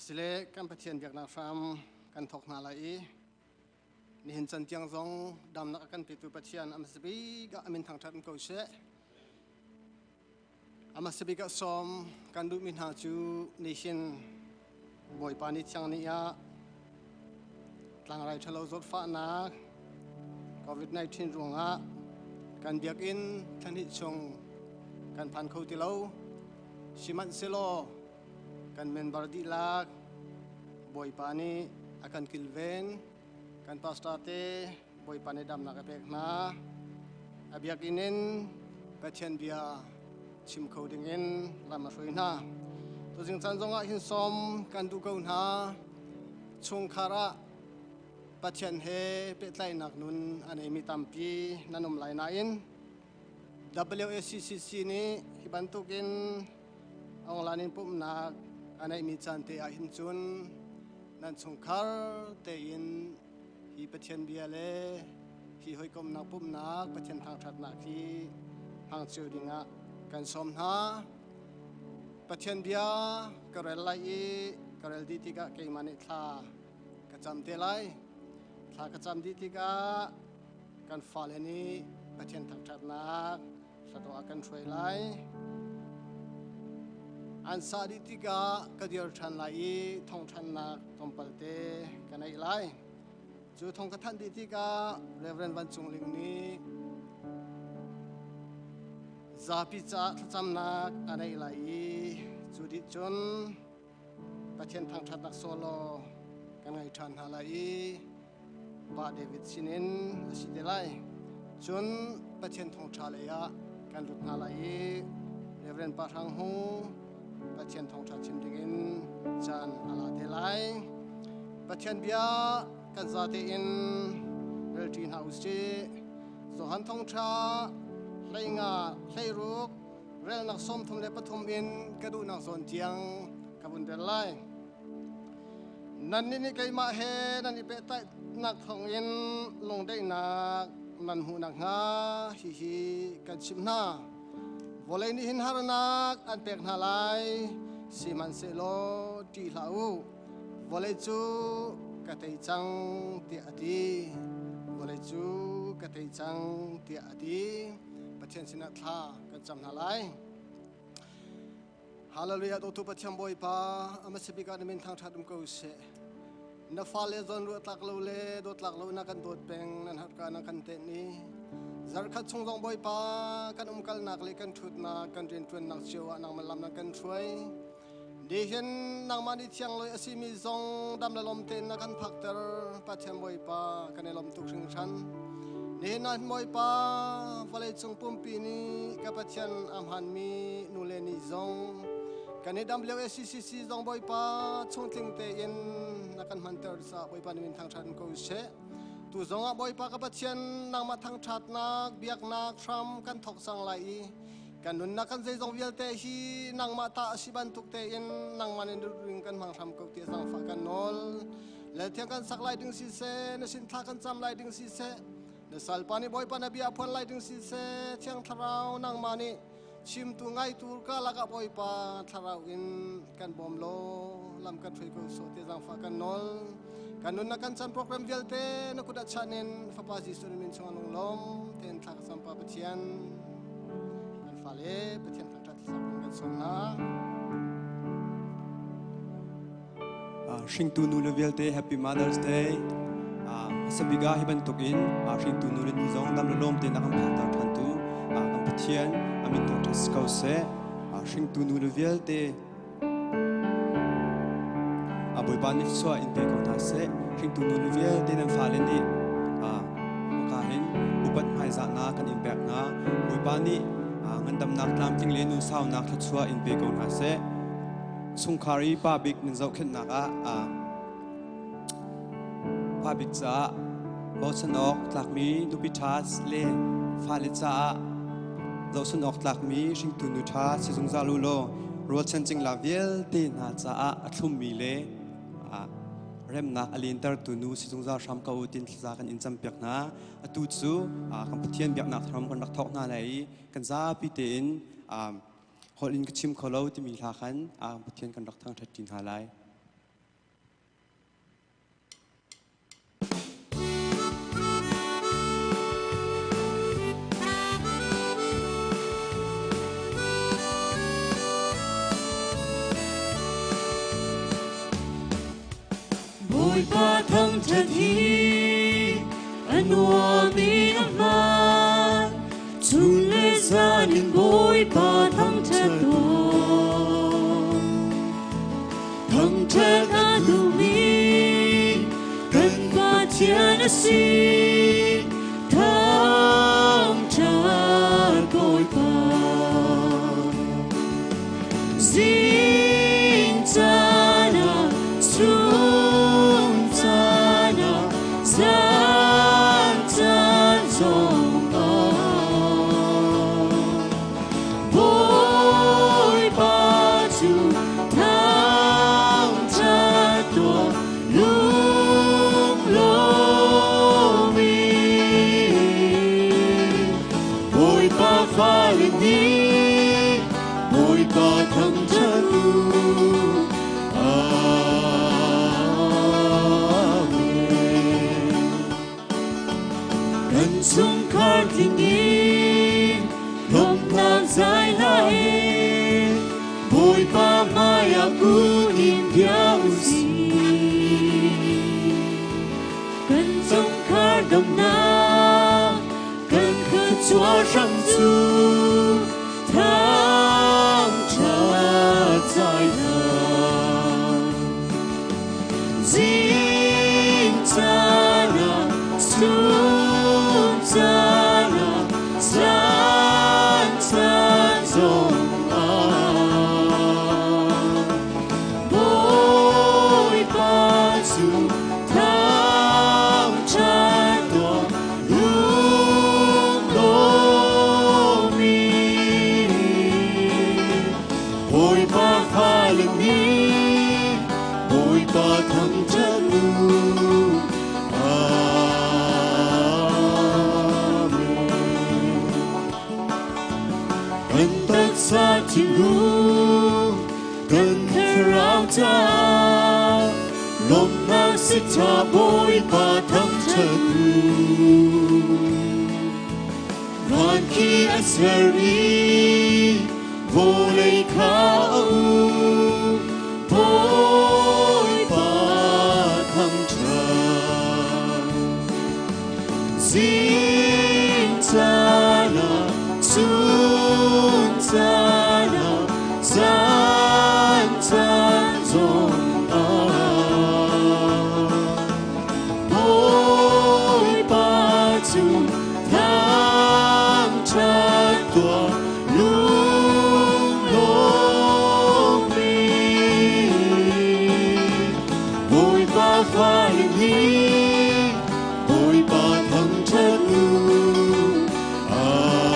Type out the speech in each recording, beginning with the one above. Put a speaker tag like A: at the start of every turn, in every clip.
A: Asile kan Pathian biaknak hram kan thawk hna lai i nihin can tiang zong damnak a kan petu Pathian a hmasa bik ah a min thangṭhat in ko seh. A hmasa bik ah sawm kan duhmi hna cu nihin Bawipa ni thiang ni ah tlangrai ṭhalo zawtfahnak COVID-19 ruangah kan biakinn thlahnih chung kan phan kho ti lo. Sihmanhsehlaw kan member dihlak Bawipa nih a kan kilven. Kan pastor te Bawipa nih damnak a pek hna. A biakinn in Pathian bia chim kho dingin lam a hruai hna. Tuzing caan zongah hin sawm kan duh ko hna. Chungkhar ah Pathian he pehtlaihnak nun a neimi tampi nan um lai nain WACCC nih hi bantukin online in pumhnak a neihmi caan te ah hin cun nan chungkhar tein hi Pathian bia le hi hawikomhnak pumhnak Pathian thangṭhatnak hi hmang cio dingah kan sawm hna. Pathian bia ka rel lai i ka rel dih tikah keimah nih thla ka cam te lai. Thla ka cam dih tikah kan fale nih Pathian thangṭhatnak hlatawh ah kan hruai lai. An sah dih tikah ka dir ṭhan lai i thawngṭhannak tlawmpalte ka neih lai. Cu thawng ka thanh dih tikah Reverend Van Cung Ling nih zapi caah thlacamnak a neih lai i cu dih cun Pathian thangṭhatnak solo kan ngei ṭhan hna lai i Pa David sinin a si te lai. Cun Pathian thawngṭha lei ah kan lut hna lai i Reverend Pa Hrang Hung Pathian thawngṭha chim dingin caan a la te lai. Pathian bia kan zate in relṭi hna u sih. Johan thawngṭha hleinga hleiruk relnak 33 in ka duhnak zawn tiang ka vun rel lai. Nannih nih keimah he nan i pehtlaihnak thawngin lungdaihnak nan hmuh nakhnga hihi kan chimh hna. Vawlei nih hin harnak an pek hna lai, sihmanhsehlaw ṭih hlah u. Vawlei cu ka tei cang tiah a ti. Vawlei cu ka tei cang tiah a ti. Pathian sinah thla kan cam hna lai. Hallelujah dawtu Pathian Bawipa a hmasa bik ah na min thangṭhat um ko seh. Na fale zawn ruah tlak lo le dawt tlak lo na kan dawt peng nan harka na kan tenh i zarkhat chung zong Bawipa kan umkalnak le kan ṭhutnak kan rianṭuannak cio ah nangmah lam na kan hruai. Nihin nangmah nih thiangloi a simi zong dam le lawm tein na kan phakter Pathian Bawipa kan i lawm tuk hringhran. Nihin ah Bawipa vawleicung pumpi nih ka Pathian a hmanmi nu le ni zong kan i dam lio SCCC zong Bawipa chungtling tein na kan hmanter caah Bawipa na min thangṭhat ko seh. Tu zong ah Bawipa ka Pathian nangmah thangṭhatnak biaknak hram kan thawk cang lai i kan nunnak kan zeizong vialte hi nangmah ta a si bantuk tein nangmah nih ring kan hmang hram ko ti zaangfah kan nawl. Lelthiang kan sak lai ding siseh, na sin thla kan cam lai ding siseh, na salpa nih Bawipa na bia phuan lai ding siseh, Thiang Thlarau nangmah nih chimtu ngaitu ka lakah Bawipa Thlarau in kan bawm law lam kan hruai ko sawh ti zaangfah kan nawl. Kan nunnak kan chan program vialte na kut ah chan in Fapa Jesuh min chungah lunglawm tein thla ka cam Pa Pathian. Kan fale Pathian thangṭhat sak kan sawm hna.
B: Hringtu nu le vialte Happy Mother's Day. Hmasabik ah hi bantukin hringtu nu le ni zong dam le lawm tein a kan phakter ṭhantu kan Pathian a min thangṭhat si ko seh. Hringtu nu le vialte Bawipa nih thluachuah in pe ko hna seh. Hringtu nu le vialte nan fale nih hmaka hin upat hmaizahnak kan in pek hna. Bawipa nih ngandamnak tlamtling le nunsaunak thluachuah in pe ko hna seh. Chungkhar i pa bik nan zohkhenhnak ah pa bik caah bochan awk tlakmi nupi ṭha le fale caah zohchun awk tlakmi hringtu nu ṭha si zungzal u law rualchan cingla vialte hna caah a thlummi le remnak a lentertu nu si zungzal hram ko u tin thlaza kan in campiak hna. Atu cu kan Pathian biaknak thawng kan rak thawk hna lai i kan zapi tein holh in ka chim kho lo timi hla khan Pathian kan rak thangṭhat ṭi hna lai.
C: Bawipa thangṭhat hi a nuam i a hmaan. Chun le zan in Bawipa thangṭhat tuah. Thangṭhat a duhmi kan Pathian a si. Thangṭhat Bawipa. Zing caan ah, chun caan ah, zan caan zong ah. Bawipa cu thangṭhat tuah lunglawm in. Bawipa fale nih Bawipa thangṭhat u. Amen. Kan chungkhar tling in lawmhnak zai hla he Bawipa hmaiah kun in bia u sih. Kan chungkhar damnak kan thluachuah hram cu thangṭhat zai hna. Zing caan ah, chun caan ah, zan caan zong ah. Bawipa cu thangṭhat tuah lunglawm in. Bawipa fale nih Bawipa thangṭhat u. Amen. Kan taksa thinlung, kan thlarau caah lawmhnak si ṭha Bawipa thangṭhat u. Van khi a ser i vawlei kha a uk. Bawipa thangṭhat. Zing caan ah, chun caan ah, zan caan zong ah. Bawipa cu thangṭhat tuah lunglawm in. Bawipa fale nih Bawipa thangṭhat u. Amen.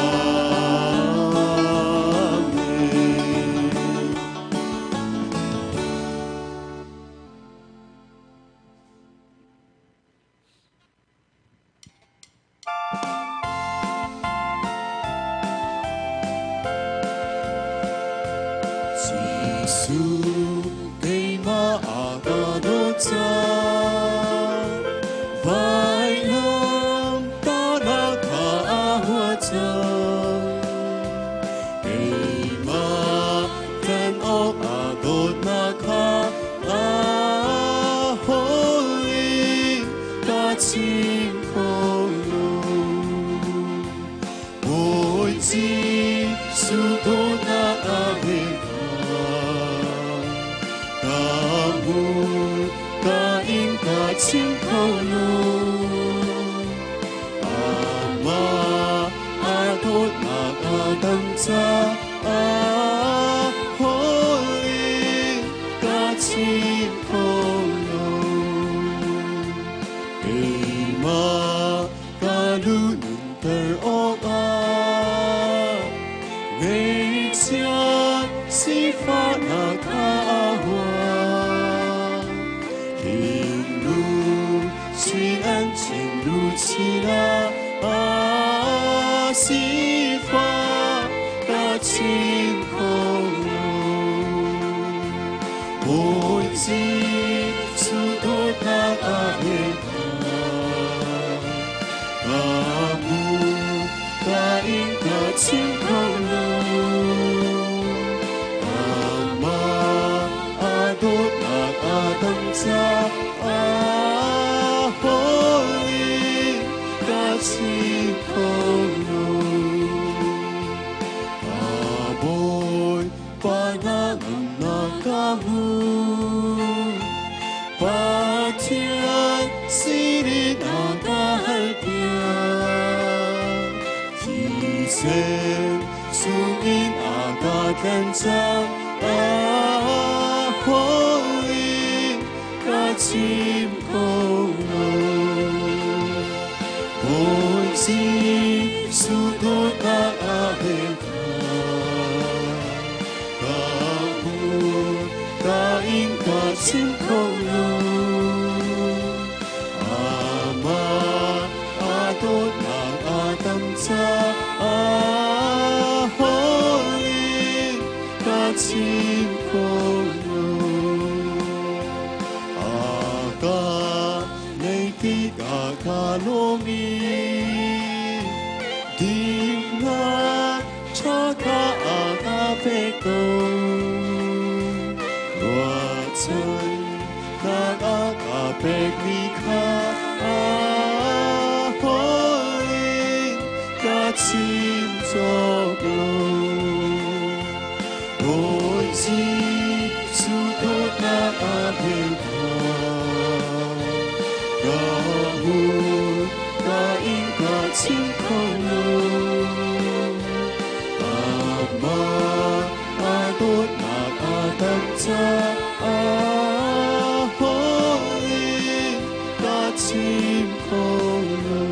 C: Jesuh keimah a ka dawt cang, vailam tahnak kha a huat cang. Keimah ṭhen awk a dawtnak kha a hawl i ka chim kho lo. Bawi Jesuh dawtnak a vel kha ka hmu, ka in ka chim kho lo. Amah a dawtnak a dam caah hawl in ka chim kho lo. Keimah ka lu nunter awkah ngeihchiat sifahnak kha a huam. Hinlu chin an chin lu sinah a sifah ka chim kho lo. Bawi Jesuh dawtnak a vel kha ka hmu, ka in ka chim kho lo. Amah a dawtnak a dam caah ka chim kho lo. Ka Bawipa hna ngamnak ka hmu. Pathian sinin a ka halpiak. Thisen chungin a ka tlen cang. A holy ka chim kho lo. Bawi Jesuh dawtnak a vel ka. Ka hmu, ka ing ka chim kho lo. Amah a dawtnak a tam caah holy ka chim kho lo. A ka nei tikah ka lawm i dinnak ṭha kha a ka pek ko. Ruahchannak a ka pekmi kha a holy ka chim cawk lo. Bawi Jesuh dawtnak a vel kha ka hmu, ka ing ka chim kho lo. Amah a dawtnak a tam caah holy ka chim kho lo.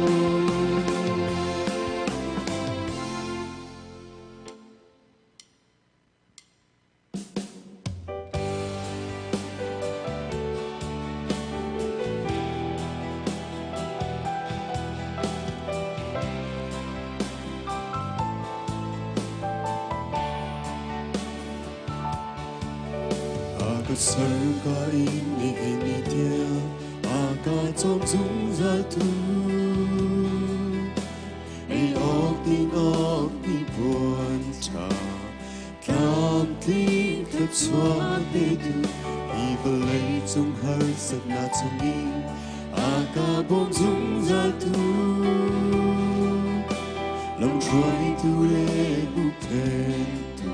C: A ka ser ka in nihin ni tiang a ka cawm zungzal tu. Ei awk ding awk hnipuan ṭha tlamtling thluachuah petu hi vawlei cung harsatnak chungin a ka bawm zungzal tu. Lamhruaitu le huhphentu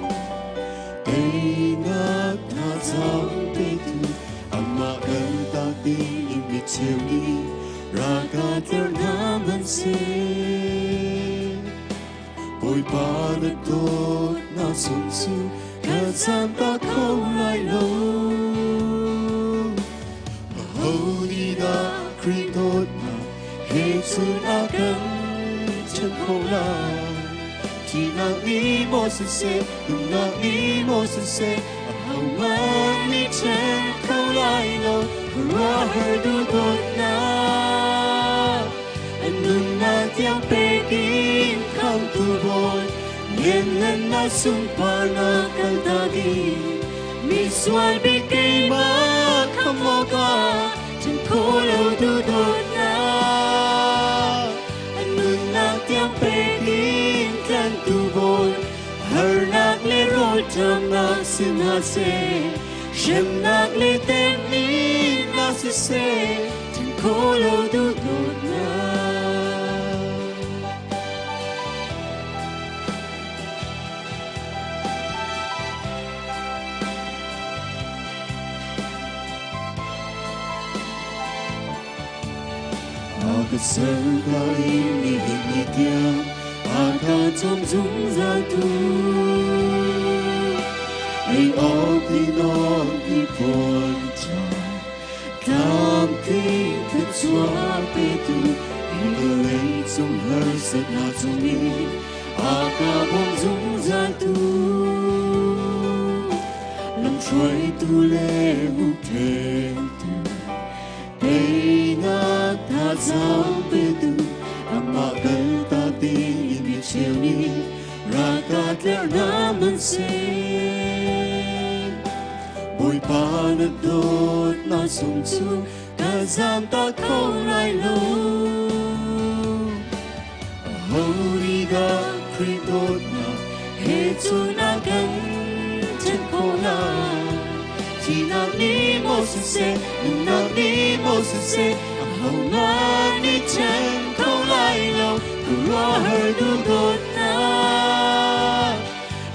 C: teinak thazaang petu amah kan tak ding in mi cheu nih ra ka tler hna hmanhseh. Bawipa na dawtnak sung cu ka zaamtak kho lai lo. Aho nih dah Khrih dawtnak he cun a kan ṭhen khawh lai? Thihnak nih maw siseh, nunnak nih maw siseh, ahohmanh nih ṭhen kho lai lo. Khuaruahhar duhdawtnak, an nunnak tiang pek in khamtu Bawi, lianhngannak sunparnak kaltak in misual bik keimah khamh awkah ṭhen khawh lo duhdawtnak, an nunnak tiang pek in tlanhtu Bawi, harnak le rawlṭamnak si hna seh, hremnak le temhnak siseh, ṭhen khawh lo duhdawtnak. A ka ser ka in nihin ni tiang a ka cawm zungzal tu. Ei awk din awk hnipuan ṭha tlamtling thluachuah petu hi vawlei cung harsatnak chungin a ka bawm zungzal tu. Lamhruaitu le huhphentu teinak thazaang petu amah kaltak ding in mi cheu nih ra ka tlerh hna hmanhseh. Bawipa na dawtnak sung cu ka zaamtak kho lai lo. Aho nih dah Khrih dawtnak he cun a kan ṭhen khawh lai? Thihnak nih maw siseh, nunnak nih maw siseh, ahohmanh nih ṭhen kho lai lo khuaruahhar duhdawtnak.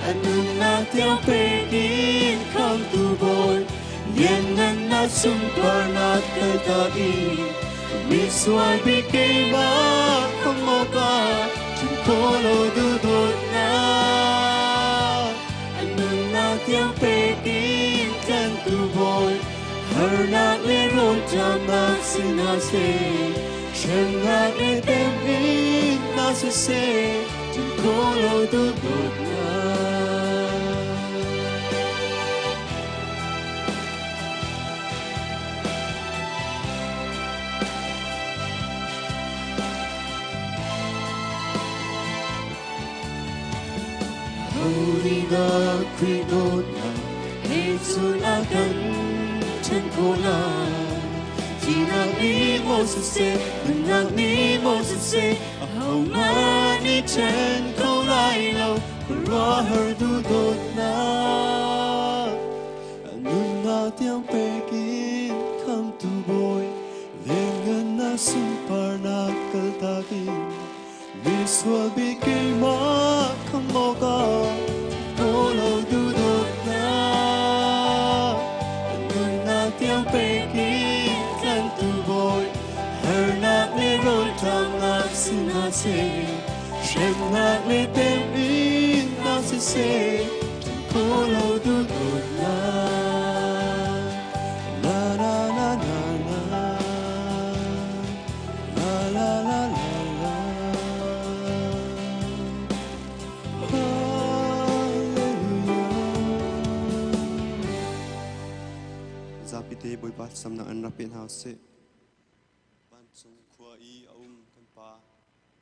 C: A nunnak tiang pek in khamtu Bawi lianngannak sunparnak kaltak in misual bik keimah khamh awkah chim khawh lo duhdawtnak. A nunnak tiang pek in tlanhtu Bawi harnak le rawlṭamnak si hna seh, hremnak le temhinnak siseh, chim khawh lo duhdawtnak. Ho nih dah Khrih dawtnak he cun a kan ṭhen khawh lai? Thihnak nih maw siseh, nunnak nih maw siseh, ahohmanh nih ṭhen kho lai lo, khuaruahhar duhdawtnak. Nunnak tiang pek in khamtu Bawi, lianngannak sunparnak kaltak in Misual bik keimah khamh awkah lo duhdawtnak. Nunnak tiang pek in tlanhtu Bawi, harnak le rawlṭamnak si hna seh, hremnak le temhinnak siseh, khawh lo duhdawtnak. Na na na na na. La la la la la. Hallelujah.
B: Zapi te Bawipa thlacamnak an rak pe hna usih. Vancung khua i a um kan Pa,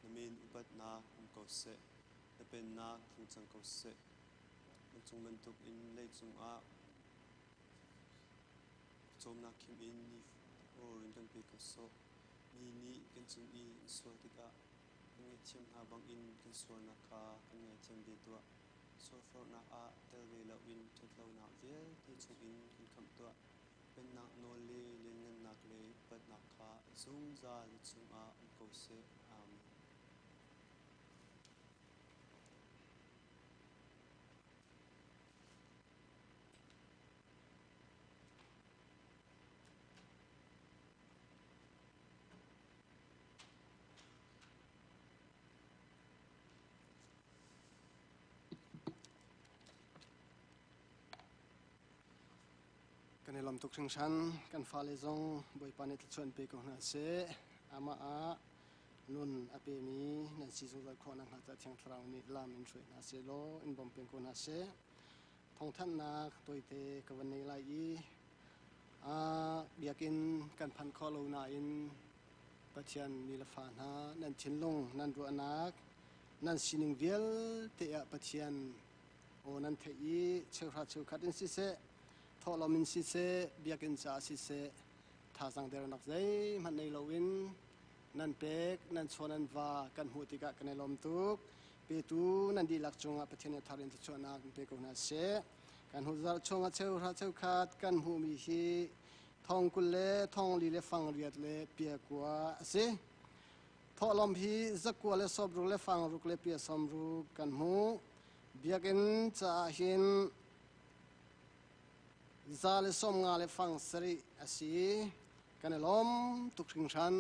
B: na min upatnak um ko seh. Na pennak tlung cang ko seh. Vancung bantuk in leicung ah Cawmnak khim in ni rawlrun kan pe ko sawh. Mi nih kan cung i an sual tikah kan ngaihthiam hna bangin kan sualnak kha kan ngaithiam ve tuah. Sualforhnak ah tel ve loin ṭhatlonak vialte chungin kan khamh tuah. Pennak nawl le lianngannak le upatnak kha zungzal na chungah um ko seh. Amen.
A: Kan i lawm tuk hringhran. Kan fale zong Bawipa nih thluachuah in pe ko hna seh. Amah ah nun a pemi nan si zungzal khawh nakhnga caah Thiang Thlarau nih lam in hruai hna seh law in bawm peng ko hna seh. Thawngthanhnak tawite ka van nei lai i biakinn kan phanh khawh lo nain Pathian mi le fa hna nan thinlung nan ruahnak nan sining vialte ah Pathian aw nan theih i cheuhra cheukhat in siseh thawhlawm in siseh biakinn caah siseh thazaang dernak zeihmanh nei loin nan pek nan chaw nan va kan hmuh tikah kan i lawm tuk. Petu nan dihlak cungah Pathian nih thar in thluachuahnak in pe ko hna seh. Kan hnu zarh chungah cheuhra cheukhat kan hmuhmi hi thong 20 le thong li le fang riat le pia kua a si. Thawhlawm hi zakua le sawmruk le fang ruk le pia 60 kan hmuh. Biakinn caah hin 150 le fang sarih a si. Kan i lawm tuk hringhran.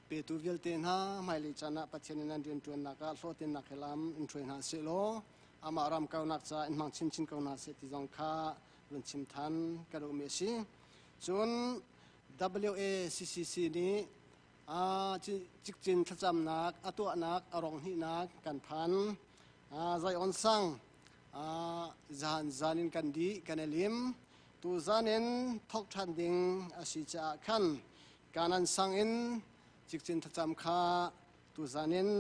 A: Petu vialte hna hmailei caan ah Pathian in nan rianṭuannak ah hlawhtlinnak he lam in hruai hna seh law amah ram kaunak caah in hmang chinchin ko hna seh ti zong kha vun chim than ka duhmi a si. Cun WACCC nih cikcin thlacamnak a tuahnak a rong hnihnak kan phan. Zion sang zan zan in kan dih kan i lim. Tu zan in thok ṭhan ding a si caah khan Kanan sang in cikcin thlacam kha tuzan in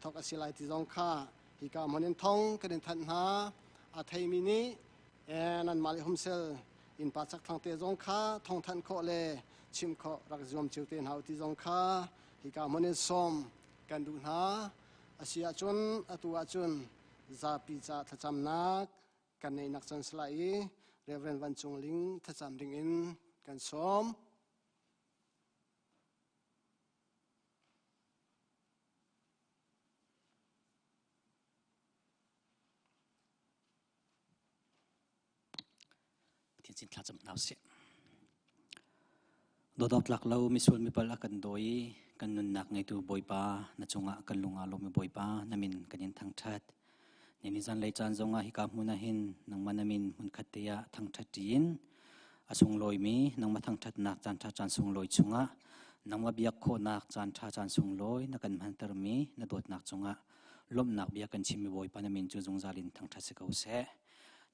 A: thok a si lai ti zong kha hika hmun in thong kan in thanh hna. A theimi nih nanmah le humsel innpa chakthlang te zong kha thong thanh khawh le chimh khawh rak zuam cio te hna u ti zong kha hika hmun in sawm kan duh hna. A si ahcun atu ahcun zapi ca thlacamnak kan neihnak can si lai i Reverend Van Cung Ling thlacam ding in kan sawm.
D: Cin thlacam hna usih. Dawt tlak lo misual mipal a kan dawi i kan nunnak ngeitu Bawipa na cungah kan lung aa lawm i Bawipa na min kan in thangṭhat. Ni zanlei caan zongah hika hmun ah hin nangmah na min hmunkhat te ah thangṭhat ṭi in a sunglawimi nangmah thangṭhatnak caan ṭha caan sunglawi chungah nangmah biak khawhnak caan ṭha caan sunglawi na kan hmantermi na dawtnak cungah lawmhnak bia kan chimmi Bawipa na min cu zungzal in thangṭhat si ko seh.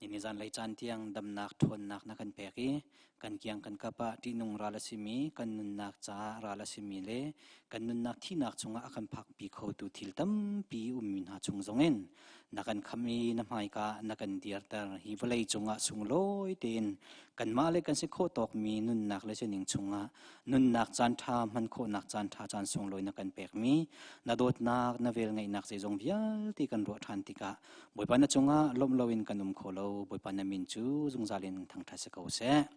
D: Ni zanlei caan tiang damnak ṭhawnnak na kan pek i kan kiang kan kap ah ṭihnung ral a simi kan nunnak caah ral a simi le kan nunnak thihnak chungah a kan phakpi khotu thil tampi ummi hna chung zongin na kan kham i na hmaika na kan dirter. Hi vawlei cungah sunglawi tein kanmah le kan si khawh tawkmi nunnak le sining chungah nunnak caan ṭha hman khawhnak caan ṭha caan sunglawi na kan pekmi na dawtnak na velngeihnak zeizong vialte kan ruah ṭhan tikah Bawipa na cungah lawmh loin kan um kho lo. Bawipa na min cu zungzal in thangṭhat si ko seh.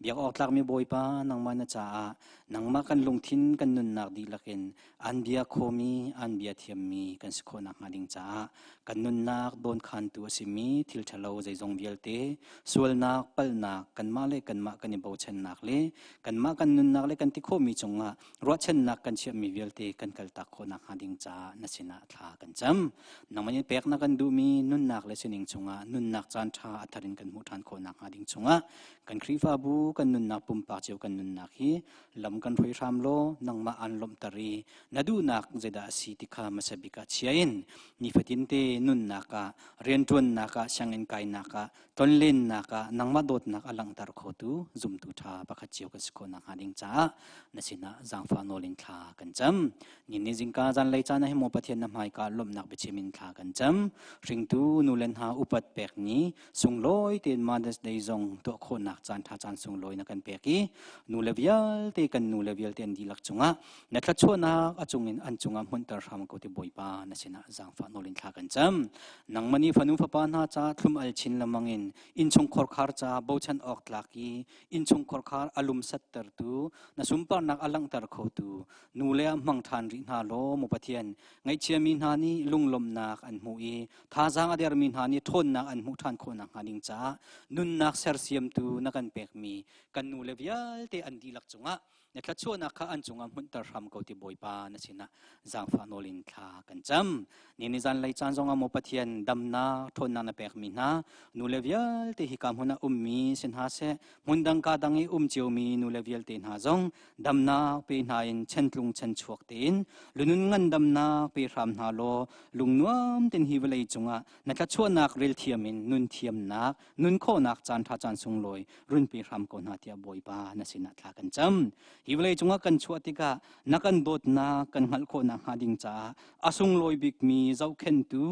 D: Biak awk tlakmi Bawipa, nangmah na caah nangmah kan lungthin kan nunnak dihlak in an bia khomi, an bia thiammi kan si khawh nakhnga ding caah kan nunnak dawnkhantu a simi thil ṭhalo zeizong vialte sualnak, palhnak, kanmah le kanmah kan i bochannak le kanmah kan nunnak le kan ti khawhmi cungah ruahchannak kan chiahmi vialte kan kaltak khawh nakhnga ding caah na sinah thla kan cam. Nangmah nih pek na kan duhmi nunnak le sining chungah nunnak caan ṭha a thar in kan hmuh ṭhan khawh nakhnga ding chungah kan Khrihfabu kan nunnak pumpak cio kan nunnak hi lam kan hrui hram law nangmah aan lawmhter i na duhnak zeidah a si ti kha hmasa bik ah chia in nifatin te nunnak ah rianṭuannak ah sianginn kainak ah tonlennak ah nangmah dawtnak a langhter khotu zumtu ṭha pakhat cio kan si khawh nakhnga ding caah na sinah zaangfah nawl in thla kan cam. Ni ni zingka zanlei caan ah hi maw Pathian na hmaika lawmhnak biachim in thla kan cam. Hringtu nu le hna upat pek ni sunglawi tein Mother's Day zong tuah khawhnak caan ṭha caan sunglawi na kan pek i nu le vialte kan nu le vialte an dihlak cungah na thluachuahnak a cungin an cungah hmunhter hram ko ti Bawipa na sinah zaangfah nawl in thla kan cam. Nangmah nih fanu fapa hna ca thlum al chin lengmang in innchungkhar khar ca bochan awk tlak i innchungkhar khar a lumsattertu na sunparnak a langhter khotu nu le ah hmang ṭhan rih hna law maw Pathian ngaihchiami hna nih lunglawmhnak an hmuh i thazaang a dermi hna nih ṭhawnnak an hmuh ṭhan khawh nakhnga ding caah nunnak sersiamtu na kan pekmi kan nu le vialte an dihlak cungah na thluachuahnak kha an cungah hmunhter hram ko ti Bawipa na sinah zaangfah nawl in thla kan cam. Ni ni zanlei caan zongah maw Pathian damnak ṭhawnnak na pekmi hna nu le vialte hika hmun ah ummi si hna seh hmundang ka dang i um ciomi nu le vialte hna zong damnak pe hna in chantlung chanchuak tein lunun ngandamnak pe hram hna law lungnuam ten hi vawlei cungah na thluachuahnak rel thiam in nun thiamnak nun khawhnak caan ṭha caan sunglawi run pe hram ko hna tiah Bawipa na sinah thla kan cam. Hi vawlei cungah kan chuah tikah na kan dawtnak kan hngalh khawh nakhnga ding caah a sunglawi bikmi zohkhenhtu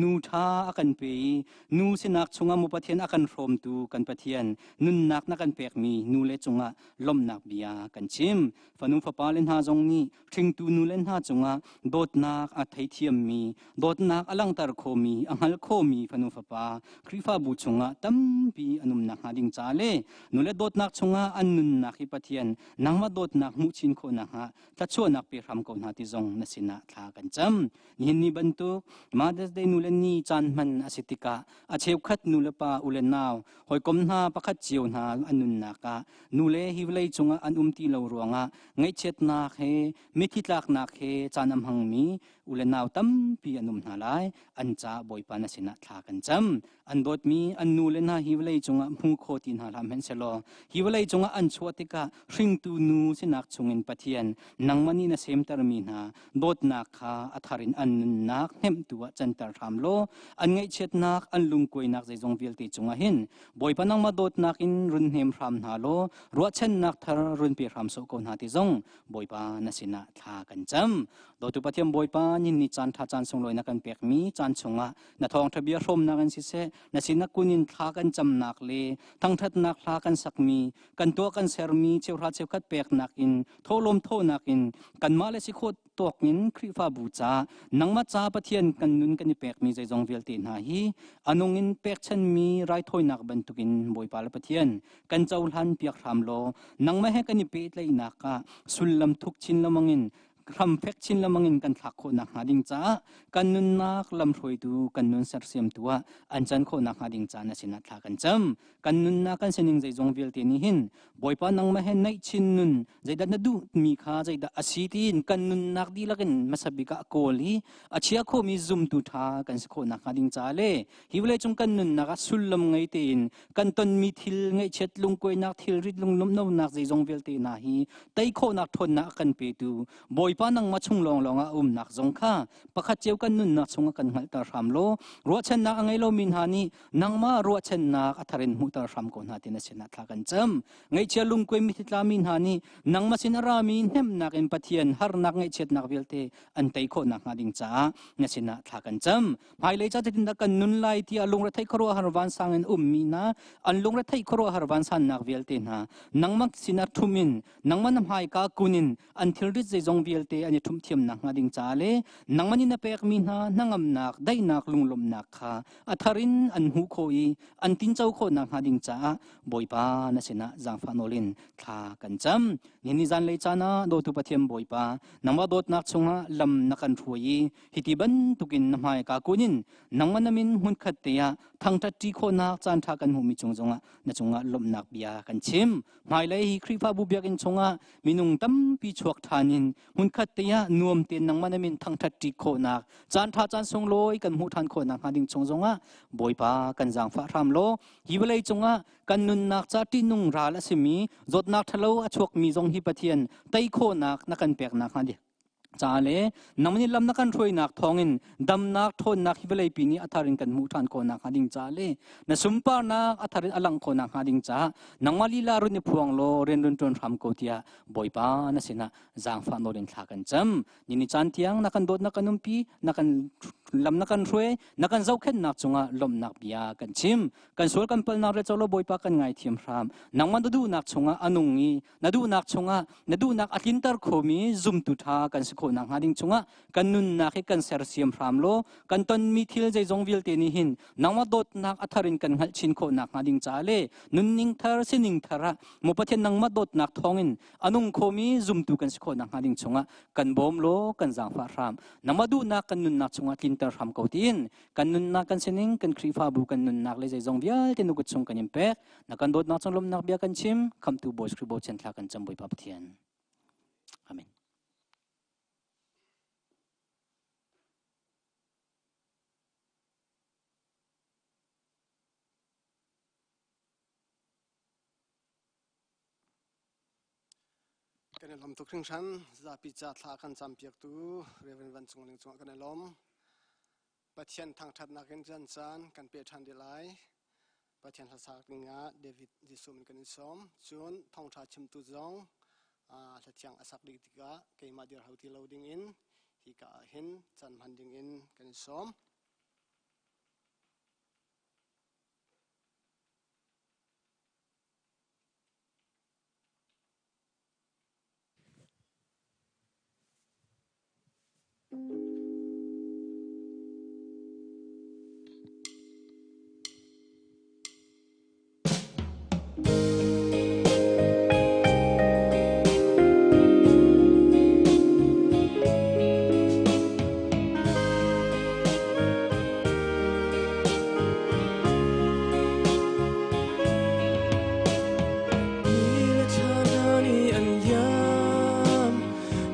D: nu ṭha a kan pe i nu sinak chungah mu Pathian a kan hrawmtu kan Pathian nunnak na kan pekmi nu le cungah lawmhnak bia kan chim. Fanu fapa le hna zong nih hringtu nu le hna cungah dawtnak a theithiammi dawtnak a langhter khomi a hngal khomi fanu fapa Khrihfabu chungah tampi an um nakhnga ding ca le nule dawtnak chungah an nunnak hi Pathian nangmah dawtnak hmuh chin khawh nakhnga thluachuahnak pe hram ko hna ti zong na sinah thla kan cam. Nihin ni bantuk Mother's Day nule ni caan hman a si tikah a cheukhat nu le pa u le nau hawikom hna pakhat cio hna an nunnak ah nule hi vawlei cungah an um ti lo ruangah ngaihchiatnak he mithi tlaknak he caan a hmangmi u le nau tampi an um hna lai. An ca Bawipa na sinah thla kan cam. An dawtmi an nu le hna hi vawlei cungah hmu kho ti hna hlah hmanhsehlaw hi vawlei cungah an chuah tikah hringtu nu sinak chungin Pathian nangmah nih na semtermi hna dawtnak kha a thar in an nunnak hnemhtu ah canter hram law an ngaihchiatnak an lungkuainak zeizong vialte cungah hin Bawipa nangmah dawtnak in run hnem hram hna law ruahchannak thar run pe hram sawh ko hna ti zong Bawipa na sinah thla kan cam. Dawtu Pathian Bawipa nin ni caan ṭha caan sunglawi na kan pekmi caan chungah na thawngṭha bia hrawmnak in siseh na sinak kun in thla kan camnak le thangṭhatnak hla kan sakmi kan tuah kan sermi cheuhra cheukhat peknak in thawhlawm thawhnak in kanmah le si khawh tawk in Khrihfabu ca nangmah ca Pathian kan nun kan i pekmi zeizong vialte hna hi a nung in pekchanmi raithawinak bantukin Bawipa le Pathian kan cohlan piak hram law nangmah he kan i pehtlaihnak ah sullam thuk chin lengmang in. Hram fek chin lengmang in kan thlak khawh nakhnga ding caah kan nunnak lamhruaitu kan nun sersiamtu ah an can khawh nakhnga ding ca na sinah thla kan cam. Kan nunnak kan sining zeizong vialte nih hin Bawipa nangmah he naih chin nun zeidah na duhmi kha zeidah a si tiin kan nunnak dihlak in hmasa bik ah kawl i a chia khomi zumtu ṭha kan si khawh nakhnga ding ca le hi vawleicung kan nunnak ah sullam ngei tein kan tonmi thil ngaihchiat lungkuainak thilrit lunglawmhlonak zeizong vialte hna hi tei khawhnak ṭhawnnak a kan petu Bawipa nangmah chung lawnglawng ah umnak zong kha pakhat cio kan nunnak chungah kan hngalhter hram law ruahchannak a ngei lomi hna nih nangmah ruahchannak a thar in hmuhter hram ko hna ti na sinah thla kan cam. Ngaihchia lungkuai mitthli tlami hna nih nangmah sin a rami hnemhnak in Pathian harnak ngaihchiatnak vialte an tei khawh nakhnga ding caah na sinah thla kan cam. Hmailei ca zeitindah kan nun lai tiah lungretheih khuaruahhar vansang in ummi hna an lungretheih khuaruahhar vansannak vialte hna nangmah sinah ṭhum in nangmah na hmaika kun in an thilrit zeizong vialte an i ṭhumh thiam nakhnga ding ca le nangmah nih na pekmi hna hnangamnak daihnak lunglawmhnak kha a thar in an hmuh khawh i an tinco khawh nakhnga ding caah Bawipa na sinah zaangfah nawl in thla kan cam. Nihin ni zanlei caan ah dawtu Pathian Bawipa nangmah dawtnak chungah lam na kan hruai i hiti bantukin na hmaika kun in nangmah na min hmunkhat te ah thangṭhat ṭi khawhnak caanṭha kan hmuhmi cung zongah na cungah lawmhnak bia kan chim. Hmailei hi Khrihfabu biakinn chungah minung tampi chuak ṭhan in hmunkhat te ah nuam tein nangmah na min thangṭhat ṭi khawhnak caanṭha caan sunglawi kan hmuh ṭhan khawh nakhnga ding chung zongah Bawipa kan zaangfah hram law hi vawlei cungah kan nunnak ca ṭihnung ral a simi zawtnak ṭhalo a chuakmi zong hi Pathian tei khawhnak na kan pek nakhnga ding ca le nang nih lam na kan hruainak thawngin damnak ṭhawnnak hi vawleipi nih a thar in kan hmuh ṭhan khawh nakhnga ding ca le na sunparnak a thar in a langh khawh nakhnga ding caah nangmah lila run i phuang law rian run ṭuan hram ko tiah Bawipa na sinah zaangfah nawl in thla kan cam. Ni ni caan tiang na kan dawt na kan umpi na kan lam na kan hruai na kan zohkhenhnak cungah lawmhnak bia kan chim. Kan sual kan palnak le colo Bawipa kan ngaithiam hram. Nangmah na duhnak chungah a nung i na duhnak chungah na duhnak a tlinter khomi zumtu ṭha kan si khawh nakhnga ding chungah kan nunnak hi kan sersiam hram law kan tonmi thil zeizong vialte nih hin nangmah dawtnak a thar in kan hngalh chin khawh nakhnga ding caah le nunning thar sining thar ah maw Pathian nangmah dawtnak thawngin a nung khomi zumtu kan si khawh nakhnga ding chungah kan bawm law kan zaangfah hram. Nangmah duhnak kan nunnak chungah tlinter hram ko tiin kan nunnak kan sining kan Khrihfabu kan nunnak le zeizong vialte na kut chung kan in pek. Na kan dawtnak cung lawmhnak bia kan chim. Khamhtu Bawi Khrih bochan thla kan cam Bawipa Pathian. Amen.
A: Kan i lawm tuk hringhran. Zapi ca thla kan campiaktu Reverend Van Cung Ling cungah kan i lawm. Pathian thangṭhatnak in caan caan kan pe ṭhan dih lai. Pathian hlasak dingah David Jesuh min kan in sawm. Cun thawngṭha chimtu zong hlathiang a sak dih tikah keimah dirho ti lo dingin hika ah hin caan hman dingin kan in sawm.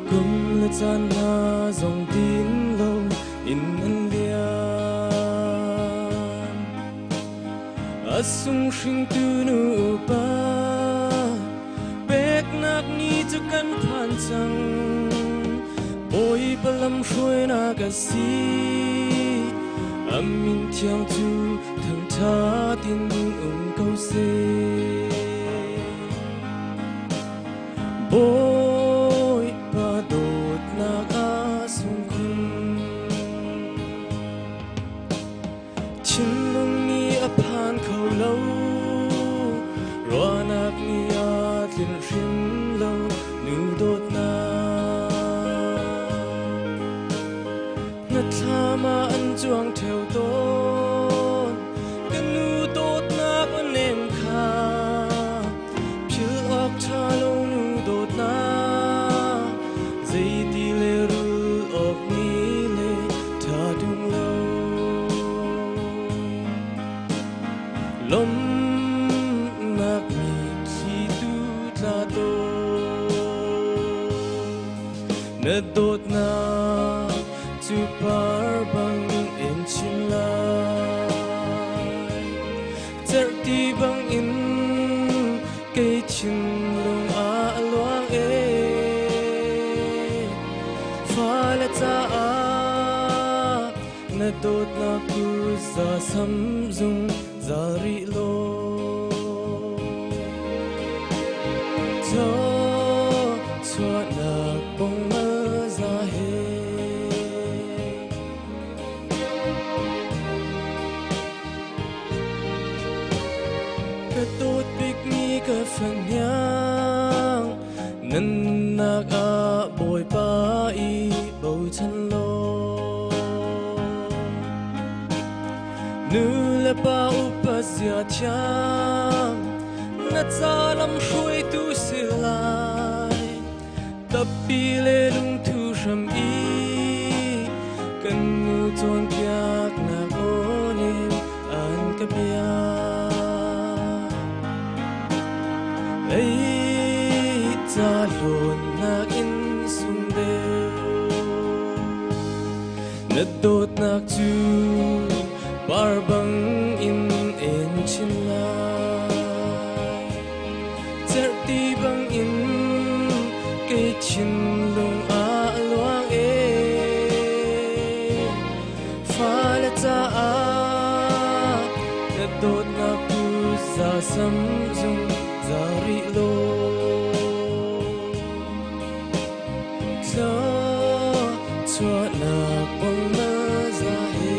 C: Kum le caan hna zong din lo in an liam. A sung hringtu nu upa peknak ni cu kan phan cang. Bawipa lam hruainak a si. A min thiang cu thangṭhat in um ko seh. Bawipa dawtnak a sung khun. Thinlung nih a phan kho lo, ruahnak nih a tlinh hrim lo, nu dawtnak. Na thlam ah an cuang ṭheo tawn, ka nu dawtnak a nem kha. Philh awk ṭha lo nu dawtnak, zeiti le
E: Lomnak mitthli tu tla tawn. Na dawtnak cu par bang in chin lai. Cerhti bang in kei thinlung ah a luang ee. Fale caah na dawtnak tu za sam zungzal rih law. Chuahnak bongmal za he. Ka dawt bikmi ka fahniang nunnak ah Bawipa i bochan law. Nu le pa upa zia thiam na ca lam hruaitu si lai. Tappi le lungthu hram i kan nu cawnpiaknak aw nih an ka bia. Lei ca hlawnnak in sung deuh. Na dawtnak cu par bang in en chin lai. Cerhti bang in kei thinlung ah a luang ee. Fale caah na dawtnak tu za sam zungzal rih law. Chuahnak bong na za he.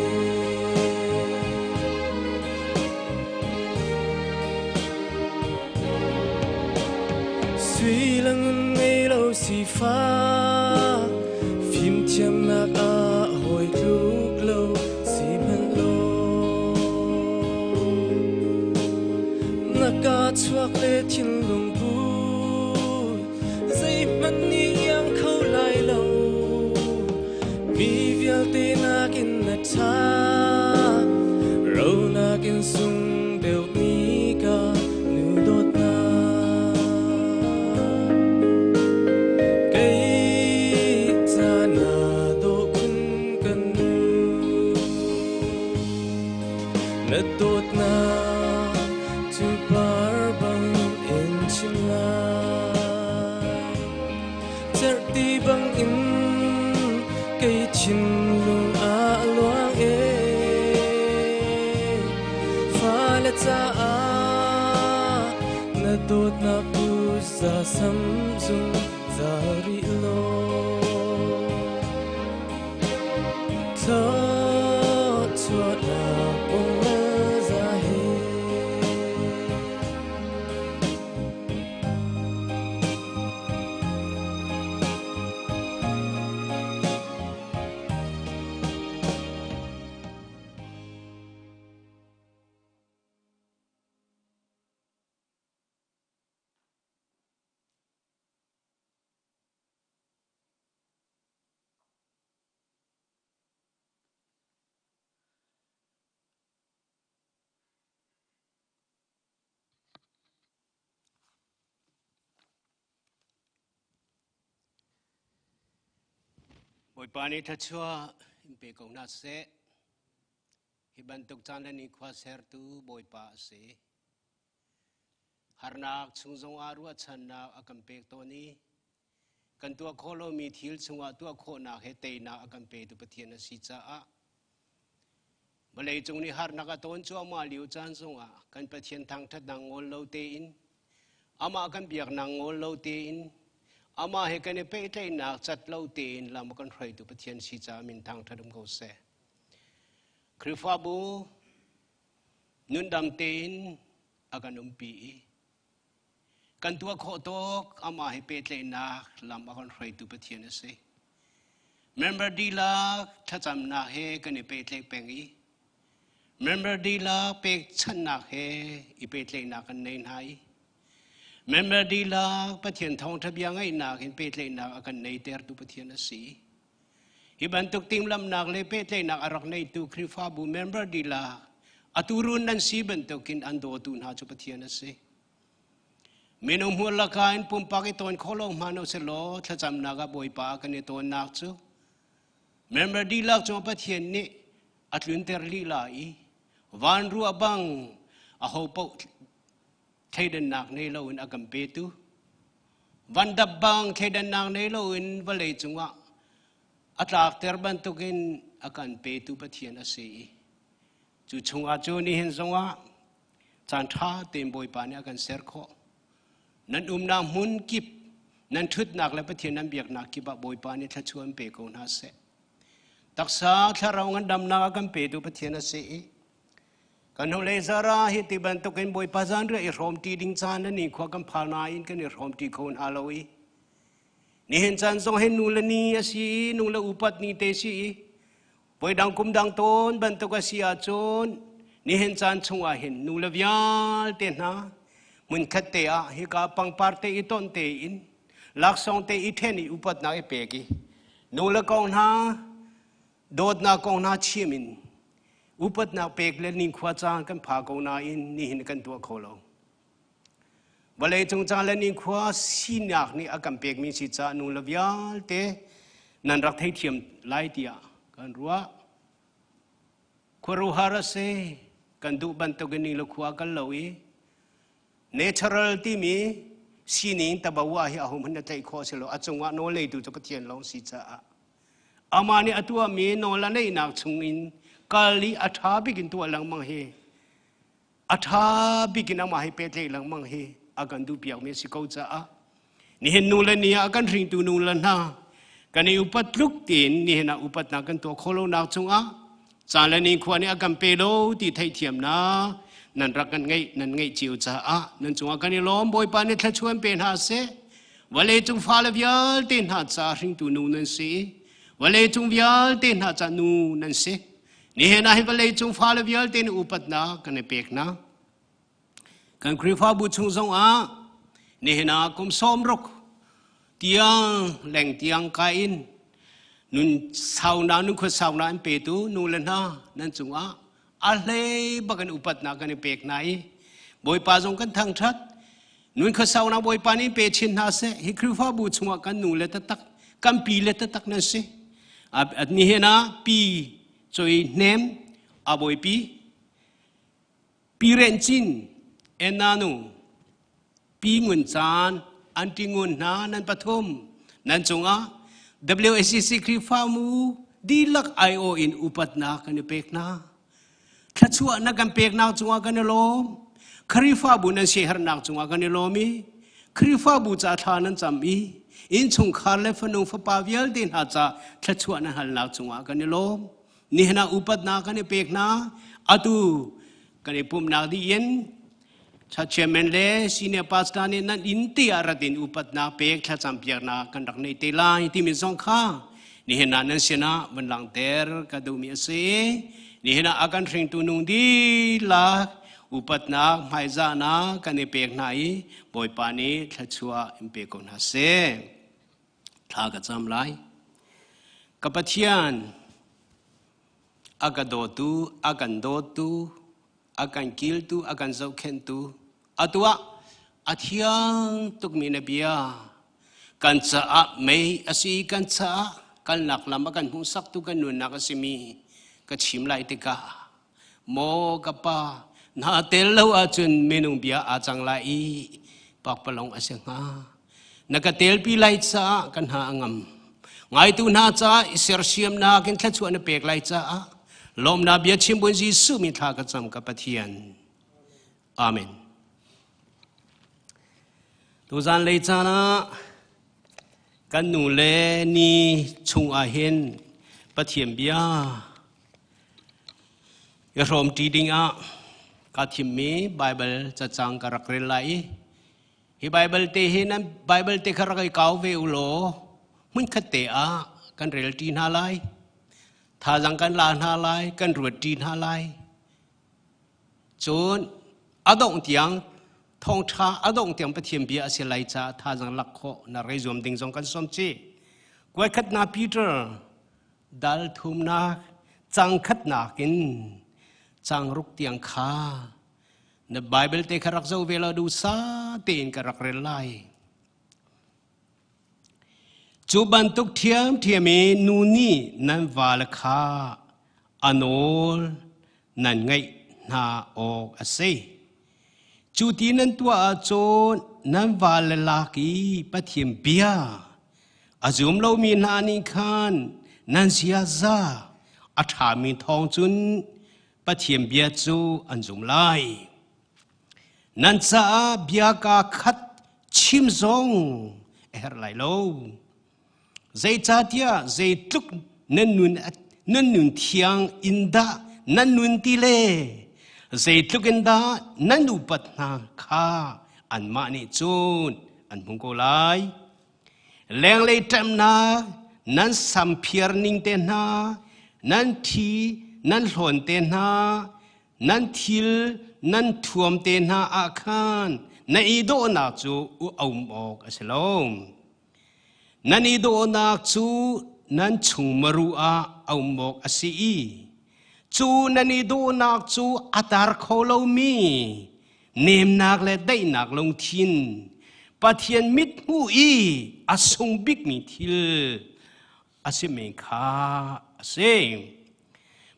E: Sui le ngun ngei lo sifak fimthiamnak ah hawi tluk lo si hmanh law na ka chuak le thinlung put zeihmanh nih iang kho lai lo mi vialte nakin na ṭha ro nakin sung deuhmi ka nu dawtnak kei ca na dawh khun kan nu na dawtnak cu par bang in chim lai cerhti bang in kei thinlung ah a luang ee fale caah na dawtnak tu za sam zungzal rih law Thluachuahnak bong za he.
F: Bawipa nih thluachuah in pe ko hna seh. Hi bantuk caan le nikhua sertu Bawipa a si. Harnak chung zongah ruahchannak a kan pek tawn i kan tuah khawh lomi thil chungah tuah khawhnak he teinak a kan petu Pathian a si caah vawlei cung nih harnak a tawn cuahmah lio caan zongah kan Pathian thangṭhatnak ngol lo tein amah kan biaknak ngol lo tein amah he kan i pehtlaihnak cat lo tein lam a kan hruaitu Pathian si caah min thangṭhat um ko seh. Khrihfabu nundam tein a kan umpi i kan tuah khawh tawk amah he pehtlaihnak lam a kan hruaitu Pathian a si. Member dihlak thlacamnak he kan i pehtlaih peng i member dihlak pekchanhnak he i pehtlaihnak kan nei hna i member dihlak Pathian thawngṭha bia ngaihnak in pehtlaihnak a kan neitertu Pathian a si. Hi bantuk timhlamhnak le pehtlaihnak a rak neitu Khrihfabu member dihlak Atu run nan si bantukin an dawtu hna cu Pathian a si. Minung hmur laka in pumpak i tawn kho lo hmanh u law thlacamnak ah Bawipa kan i tawnnak cu member dihlak cung Pathian nih a tlunter lila i van ruah bang aho paoh thleidannak nei loin a kan petu van dap bang thleidannak nei loin vawlei cungah a tlakter bantukin a kan petu Pathian a si i cu chungah cu nihin zongah caan ṭha tein Bawipa nih a kan ser khawh. Nan umnak hmun kip, nan ṭhutnak le Pathian nan biaknak kip ah Bawipa nih thluachuah in pe ko hna seh. Taksa thlarau ngandamnak a kan petu Pathian a si i kan hnulei zara hi ti bantukin Bawipa zanriah i hrawm ṭi ding caan na ni khua kan phal nain kan i hrawm ṭi kho hna lo i nihin caan zong hi nu le ni a si i nu le upat ni te si i Voidang kum dang tawn bantuk a si ahcun nihin caan chungah hin nu le vialte hna hmunkhat te ah hika pangpar te i ton te in laksawng te i ṭhen i upatnak i pek i nu le kong hna dawtnak kong hna chim in upatnak pek le ningkhua caan kan pha ko nain nihin kan tuah kho lo. Vawlei cung ca le nikhua sinak nih a kan pekmi si caah nu le vialte nan rak theithiam lai tiah kan ruah. Khuaruahhar a si. Kan duh bantukin ni le khua kan lo i natural timi sining tabawa hi aho hmanh na tlaih khawh si lo. A cungah nawl neitu cu Pathian lawng si caah amah nih a tuahmi nawl a neihnak chungin kal i a ṭha bik in tuah lengmang hi a ṭha bik in amah he pehtlaih lengmang hi a kan duhpiakmi a si ko caah nihin nu le ni ah kan hringtu nu le hna kan i upat tluk tiin nihin ah upatnak kan tuah khawh lonak cungah caan le ni khua nih a kan pe lo ti theihthiamnak nan rak kan ngeih nan ngeih cio caah nan cungah kan i lawm. Bawipa nih thluachuah pe hna seh. Vawlei cung fale vialte hna ca hringtu nu nan si, vawlei cung vialte hna ca nu nan si. Nihin ah hi vawlei cung fale vialte nih upatnak kan i pek hna. Kan Khrihfabu chung zong ah nihin ah kum 60 tiang leng tiang kai in nun saunak nun khua saunak an petu nu le hna nan cungah a hlei bak in upatnak kan i pek hna i Bawipa zong kan thangṭhat. Nun khua saunak Bawipa nih pe chin hna seh. Hi Khrihfabu chungah kan nu le taktak kan pi le taktak nan si. Nihin ah pi choi hnem a bawipi pi ren cin enanu pi ngun caan anti ngun hna nan pathum nan cungah WACC Khrihfamu dihlak IO in upatnak kan i pek hna. Thluachuah na kan peknak cungah kan i lawm. Khrihfabu nan siaherhnak cungah kan i lawm i Khrihfabu ca thla nan cam i innchungkhar le fanu fapa vialte hna ca thluachuah nan halnak cungah kan i lawm. Nihin ah upatnak kan i pek hna. Atu kan i pumhnak dih in chairman le senior pastor nih nan inn te ah rat in upatnak pek thlacam piaknak kan rak nei te lai timi zong kha nihin ah nan sinah van langhter ka duhmi a si. Nihin ah a kan hringtu nung dihlak upatnak hmaizahnak kan i pek hna i Bawipa nih thluachuah in pe ko hna seh. Thla ka cam lai. Ka Pathian, a ka dawtu, a kan dawtu, a kan kiltu, a kan zohkhenhtu, atu ah a thiang tukmi na bia kan caah mei a si, kan caah kalnak lam a kan hmuhsaktu kan nunnak a simi ka chim lai tikah maw ka pa, na tel lo ahcun minung bia aa cang lai i pakpalawng a si hnga. Na ka telpi lai caah kan hna a ngam. Ngaitu hna caah i sersiamnak in thluachuah na pek lai caah lawmnak bia chim buin Jesuh min thla ka cam, ka Pathian. Amen. Tuzan lei caan ah kan nu le ni chung ah hin Pathian bia i hrawmṭi ding ah ka thimmi Baibal cacang ka rak rel lai i hi Baibal te hi nan Baibal te kha rak i kau ve u law hmunkhat te ah kan rel ṭi hna lai. Thazaang kan la hna lai, kan ruat ṭi hna lai. Cun a dongh tiang thawngṭha a dongh tiang Pathian bia a si lai caah thazaang lak khawh na rei zuam ding zong kan sawm chih. Kuaikhatnak Peter dal thumnak cang khatnak in Cang ruk tiang kha na Bible te kha rak zoh ve law duhsa tein ka rak rel lai. Cu bantuk ṭhiamṭhiam in nu nih nan vale kha a nawl nan ngaih hna awk a si. Cu ti nan tuah ahcun nan vale lak i Pathian bia a zum lomi hna nih khan nan ziaza a ṭhami thawng cun Pathian bia cu an zum lai. Nan caah bia kaa khat chim zong a herh lai lo. Zeicahtiah zeitluk nan nun nan nun thiang in dah nan nun ti le zeitluk in dah nan upat hna kha anmah nih cun an hmu ko lai. Lenglei ṭemnak nan samphiar ning te hna, nan thi nan hlawn te hna, nan thil nan thuam te hna ah khan na i dawhnak cu a um awk a si lo. Nan i dawhnak cu nan chungmaru ah a um awk a si i cu nan i dawhnak cu a tar kho lomi nemnak le daihnak lungthin Pathian mithmuh i a sung bikmi thil a simi kha a si.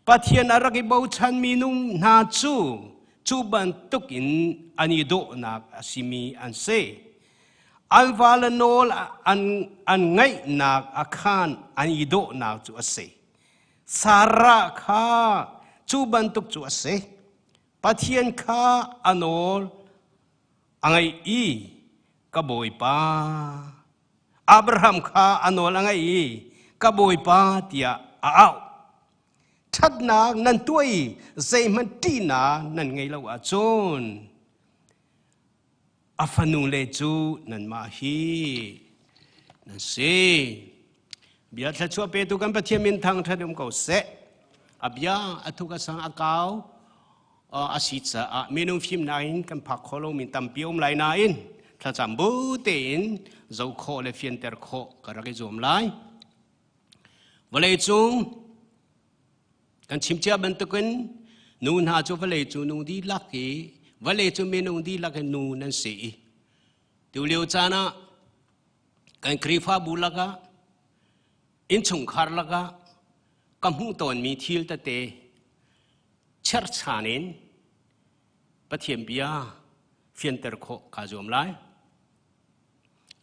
F: Pathian a rak i bochanmi nung hna cu cu bantuk in an i dawhnak a simi an si. An vale nawl an ngaihnak a khan an i dawhnak cu a si. Sarah kha cu bantuk cu a si. Pathian kha a nawl a ngaih i ka Bawipa Abraham kha a nawl a ngaih i ka Bawipa tiah a auh. Ṭhatnak nan tuah i zeihmanh ṭihnak nan ngei lo ahcun a fanule cu nanmah hi nan si. Bia thluachuah petu kan Pathian min thangṭhat um ko seh. A bia a thuk a sang a kau a si caah minung fimnak in kan phak khawh lomi tampi um lai nain thlacam bu tein zoh khawh le fianter khawh ka rak i zuam lai. Vawlei cung kan chim cia bantukin nu hna cu vawlei cu nu dihlak i vawlei cu minung dihlak in nu nan si i tulio caan ah kan Khrihfabu lakah innchungkhar lakah ka hmuh tawnmi thil tete cherhchan in Pathian bia fianter khawh kaa zuam lai.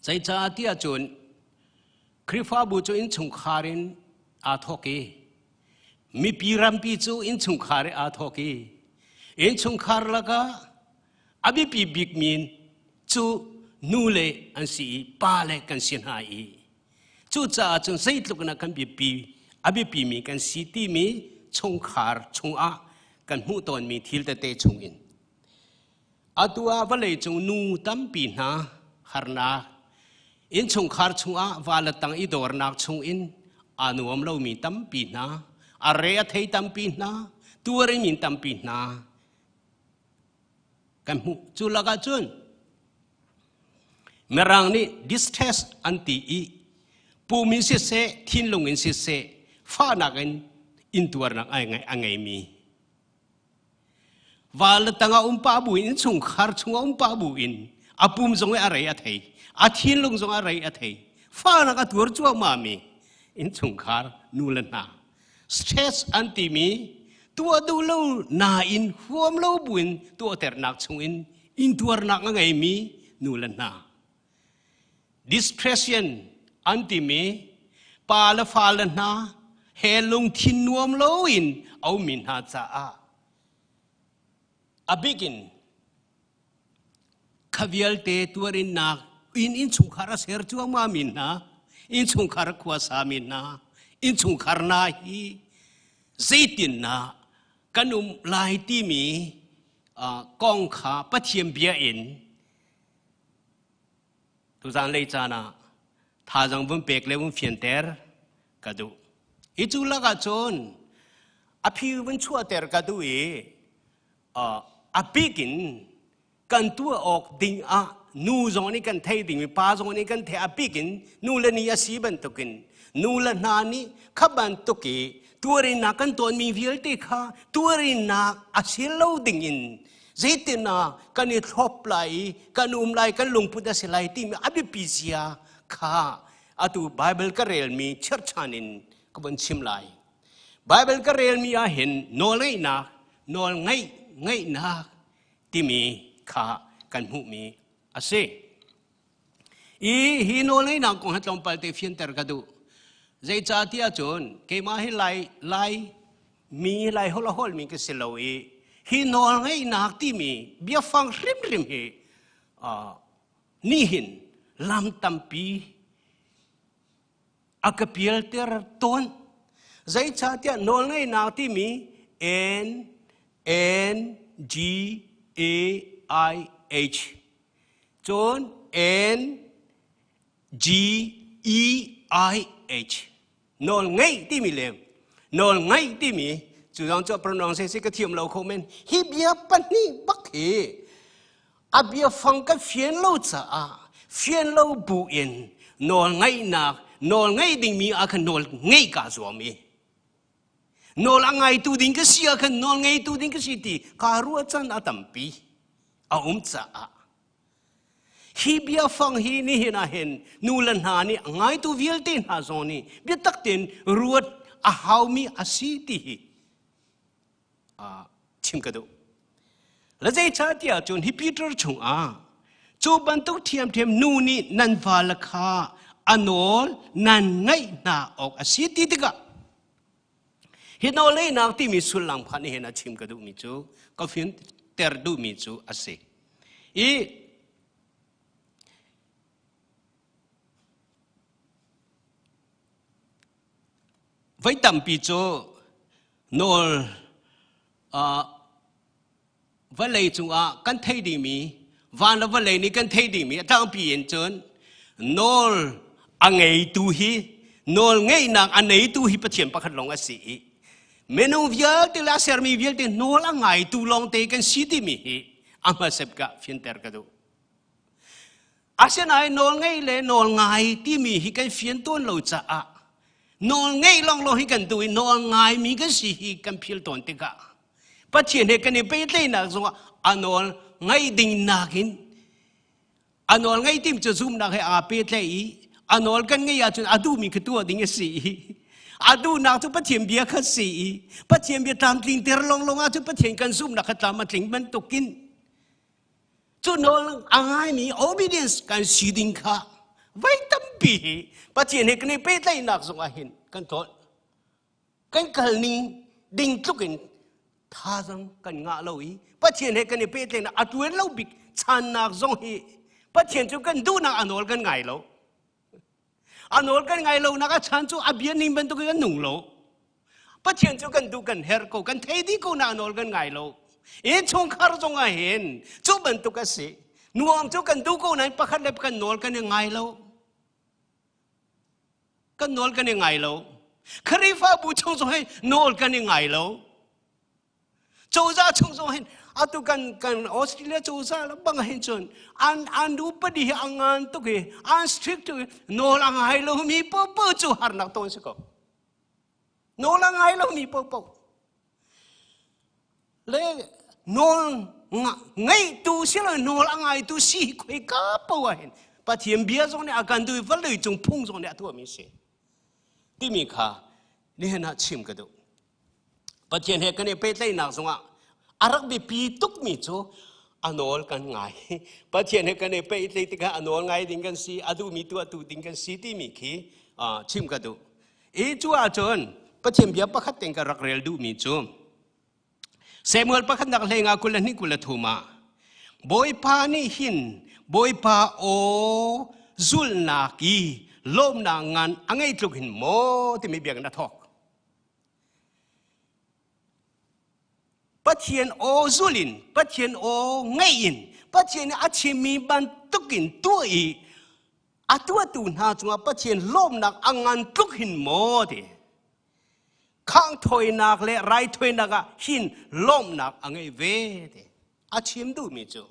F: Zeicah tiah cun Khrihfabu cu innchungkhar in aa thawk i mipi rampi cu innchungkhar in aa thawk i innchungkhar lakah a biapi bikmi cu nu le an si i pa le kan si hna i cucaah cun zeitluk in kan biapi a biapimi kan si timi chungkhar chungah kan hmuh tawnmi thil tete chungin atu ah vawlei cung nu tampi hna harnak innchungkhar chungah va le tang i dawrnak chungin aa nuam lomi tampi hna a re a thei tampi hna tuarimi tampi hna kan hmuh. Cu lakah cun Mirang nih distress an ti i pum in siseh, thinlung in siseh, fahnak in intuarnak a ngeimi. Val le tangah um pah bu in, innchungkhar chungah um pah bu in, a pum zong i a rei a thei, a thinlung zong a rei a thei, fahnak a tuar cuahmah mi innchungkhar nu le hna Stress an timi tuah duh lo nain huam lo buin tuahternak chungin intuarnak a ngeimi nu le hna. Depression an timi pa le fa le hna he lungthin nuam loin a ummi hna caah a bikin Kha vialte tuarinnak inn innchungkhar a ser cuahmahmi hna, innchungkhar khuasami hna, innchungkhar hna hi zeitindah kan um lai timi kong kha Pathian bia in tuzan lei caan ah thazaang vun pek le vun fianter ka duh. Hi cu lakah cun a phi vun chuahter ka duh i a bik in kan tuah awk ding ah nu zong nih kan thei ding pa zong nih kan thei a bik in nu le ni a si bantukin nu le hna nih kha bantuk i Tuarinnak kan tawnmi vialte kha tuarinnak a si lo dingin zeitin ah kan i thlop lai i kan um lai, kan lungput a si lai timi a biapi zia kha atu Bible ka relmi cherhchan in ka von chim lai. Bible ka relmi ah hin nawlngeihnak, nawl ngeih ngeihnak timi kha kan hmuhmi a si. I hi nawlngeihnak kong hi tlawmpal te fianter ka duh. Zeicahtiah cun keimah hi Lai Lai mi Lai holh a holmi ka si lo i hi nawlngeihnak timi biafang hrimhrim hi uh, nihin lam tampi a ka pialter tawn. Zeicahtiah nawlngeihnak timi N N G A I H cun N G E I H nawl ngeih timi le nawl ngaih timi cu zong cu pronunciation ka thiam lo kho men hi bia pahnih bak hi a biafang ka fian lo caah fian lo bu in nawl ngaihnak nawl ngaih dingmi ah khan nawl ngeih ka zuam i nawl a ngaitu ding ka si ah khan nawl ngeitu ding ka si ti kaa ruah can a tampi a um caah hi biafang hi nihin ah hin nu le hna nih a ngaitu vialte hna zong nih biatak tein ruat a haumi a si ti hi chim ka duh. Le zeicahtiah cun hi Peter chungah cu bantuk ṭhiamṭhiam nu nih nan vale kha a nawl nan ngaih hna awk a si ti tikah hi nawlngeihnak timi sullam kha nihin a chim ka duhmi cu ka fimter duhmi cu a si. I Voi tampi cu nawl vawlei cungah kan theih dingmi van le vawlei nih kan theih dingmi a tlangpi in cun nawl a ngeitu hi nawl ngeihnak a neitu hi Pathian pakhat lawng a si i minung vialte le a sermi vialte nawl a ngaitu lawngte kan si timi hi a hmasep ka fianter ka duh. Asinain nawlngeih le nawlngai timi hi kan fian tawn lo caah nawlngeih lawnglawng hi kan duh i nawlngaimi kan si hi kan phil tawn tikah Pathian he kan i pehtlaihnak zongah a nawl ngaih ding nakin a nawl ngaih tim cu zumhnak he aa pehtlaih i a nawl kan ngeih ahcun a duhmi kha tuah ding a si i a duhnak cu Pathian bia kha si i Pathian bia tlamtling ter lawnglawng ahcun Pathian kan zumhnak kha tlam a tling bantukin Cu nawl a ngaimi obedience kan si ding kha voi tampi hi Pathian he kan i pehtlaihnak zong ah hin kan thawl. Kan kal ning ding tluk in thazang kan ngah lo i Pathian he kan i pehtlaihnak a tuan lo bik channak zong hi Pathian cu kan duhnak a nawl kan ngai lo. A nawl kan ngai lo nak a chan cu a bia ning bantuk in kan nung lo. Pathian cu kan duh kan herh ko kan thei dih ko na nawl kan ngai lo. Inn chungkhar zong ah hin cu bantuk a si. Nuam cu kan duh ko nain pakhat le kan nawl kan i ngai lo. Kan nawl kan i ngai lo. Khrihfabu chung zong hi nawl kan i ngai lo. Cozah chung zong hin atu kan kan Australia cozah la bang hin cun an an upadi hi a ngan tuk i an strict tuk i nawl a ngai lo mi popo cu harnak tawn si ko. Nawl a ngai lo mi popo. Le nawl ngeitu si lo nawl a ngaitu si khoi ka po ah hin Pathian bia zong nih a kan duh i vawlei cung phung zong nih a tuahmi si timi kha nihin ah chim ka duh. Pathian he kan i pehtlaihnak zongah a rak biapi tukmi cu a nawl kan ngai. Pathian he kan i pehtlaih tikah a nawl ngai ding kan si, a duhmi tuahtu ding kan si timi khi chim ka duh. I cu ahcun Pathian bia pakhat tein ka rak rel duhmi cu Samuel pakhatnak hlei nga 22 23 ah Bawipa nih hin Bawipa aw zulnak i lawmnak ngan a ngei tluk hin maw timi biakinn a thawk. Pathian aw zul in, Pathian aw ngaih in, Pathian nih a chimmi bantukin tuah i a tuahtu hna cungah Pathian lawmnak a ngan tluk hin maw ti. Khanghthawinak le raithawinak ah hin lawmhnak a ngei ve ti. A chim duhmi cu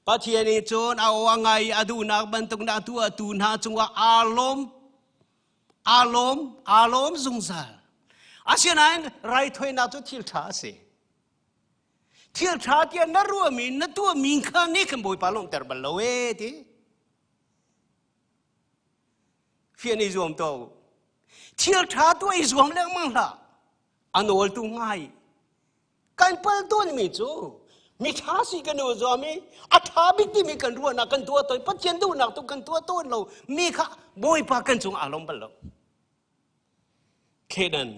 F: Pathian nih cun a aw a ngai i a duhnak bantuk na tuahtu hna cungah aa lawm aa lawm aa lawm zungzal. Asinain raithawinak cu thil ṭha a si. Thil ṭha tiah na ruahmi na tuahmi kha nih khan Bawipa lawmhter bal lo ee ti. Fian i zuam to. Thil ṭha tuah i zuam lengmang hlah. A nawl tu ngai. Kan pal tawnmi cu mi ṭha si kan i zuam i a ṭha bik timi kan ruahnak kan tuah tawn Pathian duhnak tu kan tuah tawn lo mi kha Bawipa kan cung aa lawm bal lo. Thleidan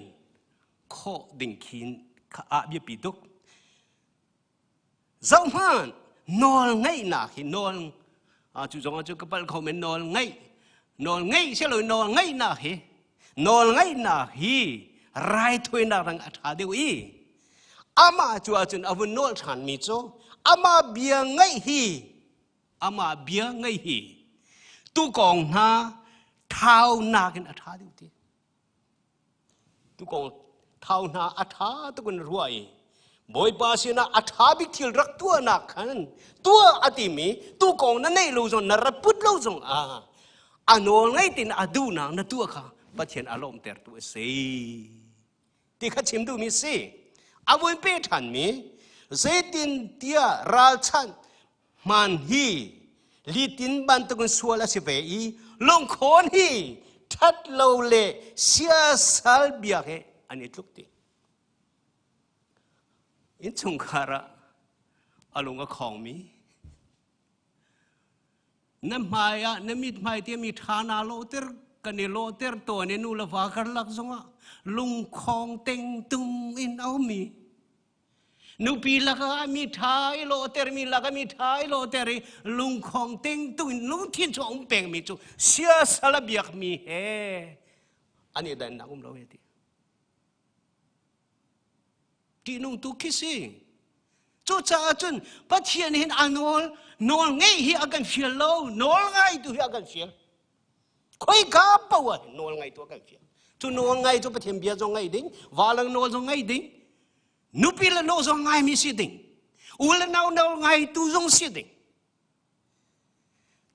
F: khawh ding khin kha ah biapi tuk. Zohhmanh nawl ngeihnak hi nawl cu zong cu ka palh kho men nawl ngeih nawl ngeih si lo nawl ngeihnak hi nawl ngeihnak hi raithawinak rang a ṭha deuh i amah cu ahcun a vun nawl ṭhanmi cu amah bia ngaih hi amah bia ngaih hi tukawng hna thau nakin a ṭha deuh ti Tukong thau hna a ṭha tuk in ruah i Bawipa sinah a ṭha bik thil rak tuahnak khan tuah a timi tukong na neih lo zong na rat put lo zong ah a nawl ngei tin a duhnak na tuah kha Pathian a lawmhtertu a si. Ti kha chim duhmi si. A vui pe ṭhanmi zeitin tiah ralchanh hmaan hi litin bantukin sual a si ve i lungkhawn hi ṭhat lo le siasal biak he an i tluk ti. Innchungkhar ah a lung a khawngmi na hmai ah na mit hmai te mi ṭha naa lawhter kan i lawhter tawn i nu le va karlak zongah lungkhawng tengtung in a ummi Nupi lakah mi ṭha i lawhter mi lakah mi ṭha i lawhter i lungkhong tengtung in lungthin cu a um pengmi cu siasal a biakmi he an i dannak um lo he ti. Ṭihnung tu khi si. Cucaah cun Pathian hin a nawl nawl ngeih hi a kan fial lo, nawl ngaitu hi a kan fial. Khoika paoh ah nawl ngaitu a kan fial. Cu nawl ngai cu Pathian bia zong ngaih ding, valang nawl zong ngaih ding, nupi le naw zong ngaimi si ding u le nau nawl ngaitu zong si ding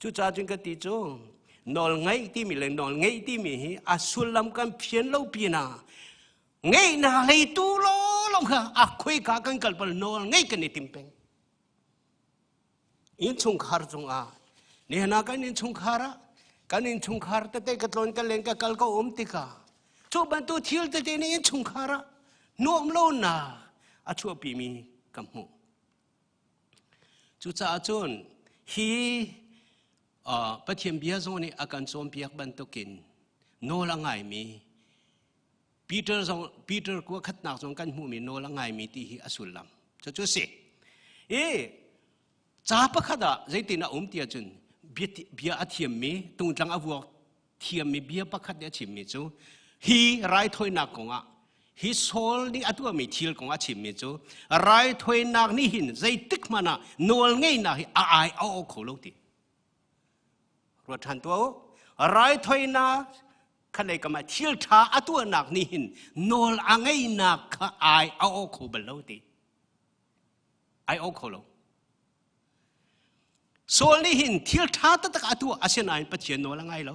F: cucaah cun ka ti cu nawl ngaih timi le nawl ngeih timi hi a sullam kan phian lo pinah ngeihnak leitu lawlawng kha a khoika kan kal pal nawl ngeih kan i tim peng Innchungkhar cungah nihin ah kan innchungkhar ah kan innchungkhar tete ka tlawn ka len ka kal ka um tikah cu bantuk thil tete nih innchungkhar ah nuam lonak a chuahpimi ka hmuh. Cucaah cun hi Pathian bia zong nih a kan cawnpiak bantukin nawl a ngaimi Peter zong Peter kua khatnak zong kan hmuhmi nawl a ngaimi ti hi a sullam cucu si. I ca pakhat ah zeitin a um ti ahcun bia a thiammi tungtlang a vuak thiammi bia pakhat nih a chimmi cu hi raithawinak kongah hi Saul nih a tuahmi thil kong a chimmi cu raithawinak nih hin zeitik hmanh ah nawl ngeihnak hi a ai a aw kho lo ti ruat ṭhan tuah u raithawinak khalei kam ah thil ṭha a tuahnak nih hin nawl a ngeihnak kha ai a aw kho bal lo ti ai aw kho lo Saul nih hin thil ṭha taktak a tuah asinain Pathian nawl a ngai lo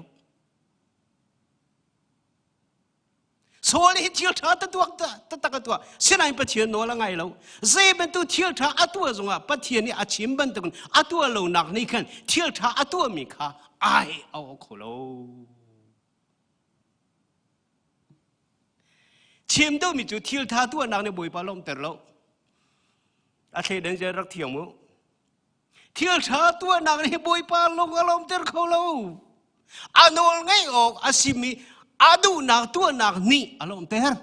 F: Saul nih hin thil ṭha taktak a tuah sinain Pathian nawl a ngai lo zei bantuk thil ṭha a tuah zongah Pathian nih a chim bantukin a tuah lonak nih khan thil ṭha a tuahmi kha ai a aw kho lo Chim duhmi cu thil ṭha tuahnak nih Bawipa lawmhter lo. A thleidan zia rak thiam u. Thil ṭha tuahnak nih Bawipa lung a lawmhter kho lo. A nawl ngaih awk a simi a duhnak tuahnak nih a lawmhter.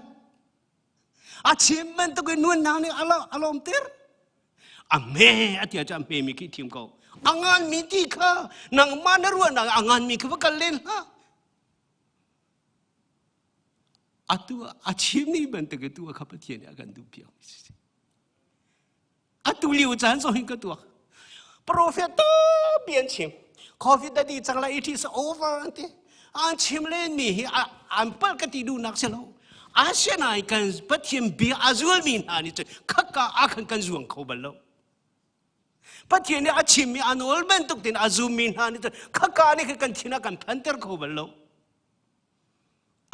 F: A chim bantuk in nunnak nih a lawmhter. A hme a ti ahcun a hmemi khi thim ko. A nganmi ti kha nangmah na ruahnak a nganmi kha va kal len hlah. Atu a chimmi bantuk in tu kha Pathian nih a kan duh piak. Atu lio caan zong hin ka tuak. Prophet tampi an chim. Covid a di cang lai it is over an ti. An chim len mi hi an palh ka ti duhnak si lo. Asinain kan Pathian bia a zulmi hna nih cun khakka ah khan kan zuang kho bal lo. Pathian nih a chimmi a nawl bantuk tein a zummi hna nih cun khakka nih khan kan thin a kan phanter kho bal lo.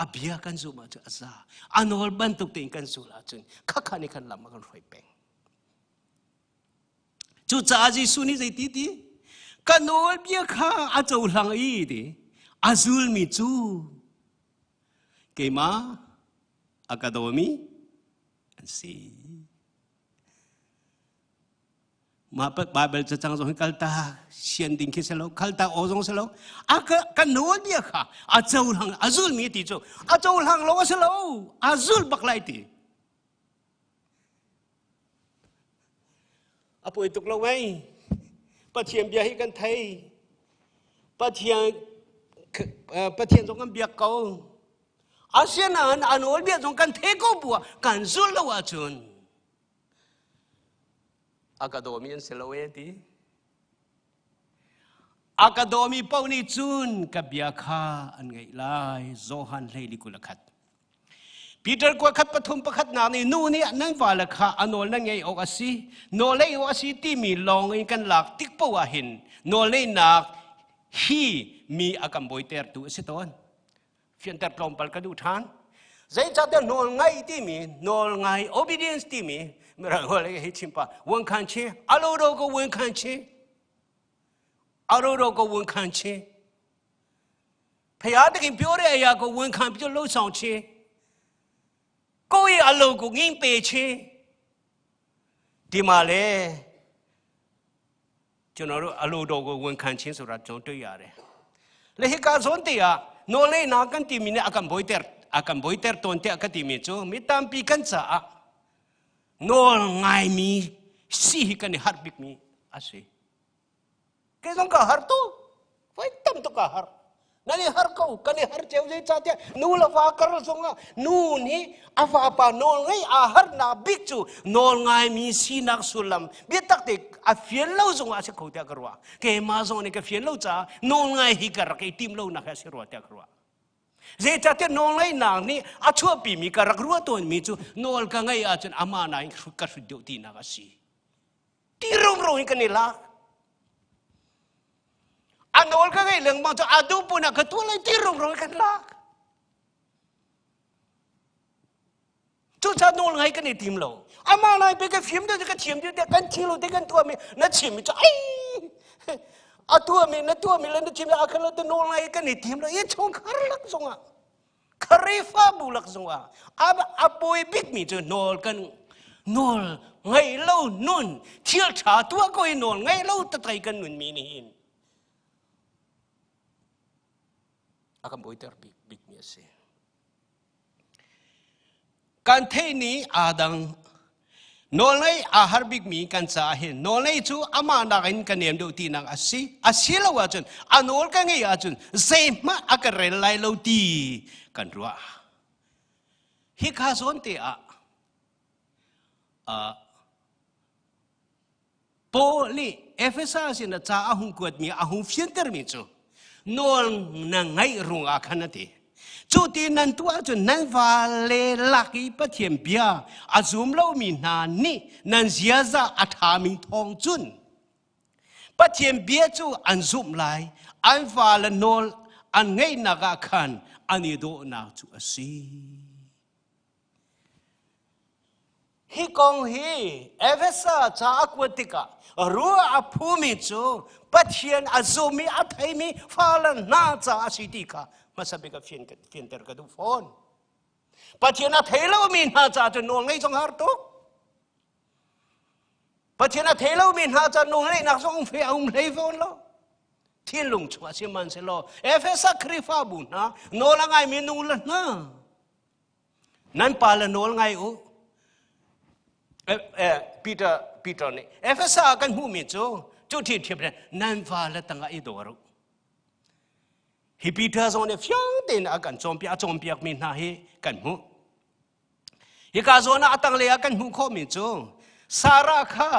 F: A bia kan zumh ahcun a za. A nawl bantuk tein kan zul ahcun khakha nih khan lam a kan hruai peng. Cucaah Jesuh nih zeiti ti? Ka nawlbia kha a cohlang i ti a zulmi cu keimah a ka dawmi an si. Mah Bible cacang zong hi kalta sian ding khi si lo, kalta aw zong si lo. A ka nawlbia kha a cohlang a zulmi ti cu a cohlang lo a si lo, a zul bak lai ti. A poi tuk lo mei. Pathian bia hi kan thei. Pathian Pathian zong kan biak ko. Asinain a nawlbia zong kan thei ko bu ah kan zul lo ahcun a ka dawmi an si lo e ti. A ka dawmi paoh nih cun ka bia kha an ngaih lai. Johan 21. Peter kua khat pathum pakhatnak nih nu nih nan vale kha a nawl nan ngeih awk a si nawl ngeih awk a si timi lawng in kan lak tik poah ah hin nawl ngeihnak hi mi a kan bawitertu a si tawn fianter tlawmpal ka duh ṭhan zeicahtiah nawl ngaih timi nawl ngai obedience timi mirang holh hi chimpa wan khan chi alo do ko wan khan chi alo do ko wan khan chi ဖယားတခင်ပြောတဲ့အရာကိုဝန်ခံပြီးတော့လှုပ်ဆောင်ခြင်းကိုယ့်ရဲ့အလုပ်ကိုငင်းပယ်ခြင်းဒီမှာလေကျွန်တော်တို့အလိုတော်ကိုဝန်ခံခြင်းဆိုတာကျွန်တော်တွေ့ရတယ်လေဟိကာဇွန်တေယာနိုလေနာကန်တီမီနေအကံဘွိတဲအကံဘွိတဲတွန်တေအကတိမီချိုမိတမ်ပီကန်ချာနိုငိုင်မီစီဟိကန်ဟတ်ဘစ်မီအစီ Kei zong ka har tu. Voi tam tuk ka har. Nan i har ko, kan i har ceu zeicahtiah nu le va kar zongah nu nih a vapa nawl ngei aa harnak bik cu nawl ngaimi sinak sullam biatak te a fian lo zongah a si kho tiah ka ruah. Keimah zong nih ka fian lo caah nawl ngai hi ka rak i tim lo nak hi a si rua tiah ka ruah. Zeicahtiah nawlngeihnak nih a chuahpimi ka rak ruah tawnmi cu nawl ka ngeih ahcun amah nain ka hrut deuh tinak a si. Ti rumro in kan i lak. A nawl ka ngeih lengmang cu a duh pun ah ka tuah lai ti rumro in kan lak. Cucaah nawl ngai kan i tim lo. Amah lai pe ka fim deuh ka thiam deuh kan thi lo te kan tuahmi na chimmi cu ai a tuahmi na tuahmi le na chimmi a khan lo te nawl ngai kan i tim lo i chungkhar lak zongah Khrihfabu lak zongah a pawi bikmi cu nawl kan nawl ngaih lo nun thil ṭha tuah ko i nawl ngaih lo tatai kan nunmi nih hin a kan bawiter bik bikmi a si. Kan theih ni aa dang. Nawlngeih aa har bikmi kan caah hin nawlngeih cu amah nakin ka nem deuh tinak a si. A si lo ahcun a nawl ka ngeih ahcun zeihmah a ka rel lai lo ti kan ruah. Hika zawn te ah uh, Paul nih Efesa sin a ca a hung kuatmi a hung fiantermi cu nawl na ngaih ruangah khan a ti. Cu ti nan tuah ahcun nan vale lak i Pathian bia a zum lomi hna nih nan ziaza a ṭhami thawng cun Pathian bia cu an zumh lai, an vale nawl an ngeihnak ah khan an i dawhnak cu a si. Hi kong hi Efesa ca a kuat tikah ruah a phumi cu Pathian a zumi a theimi fale hna ca a si ti kha hmasa bik ah fianter ka duh fawn. Pathian a thei lomi hna ca cu nawl ngei zong har tuk. Pathian a thei lomi hna ca nawl ngeihnak zong um fe a um hlei fawn lo. Thinlung chungah sihmanhsehlaw Efesa Khrihfabu hna nawl a ngaimi nu le hna Nan pa le nawl ngai u. Peter Peter nih Efesa ah kan hmuhmi cu cu thi thiam nan va le tangah i dawr u. Hi Peter zong nih fiang tein a kan cawnpiak a cawnpiakmi hna hi kan hmuh. Hika zawn ah a tanglei ah kan hmuh khawhmi cu Sarah kha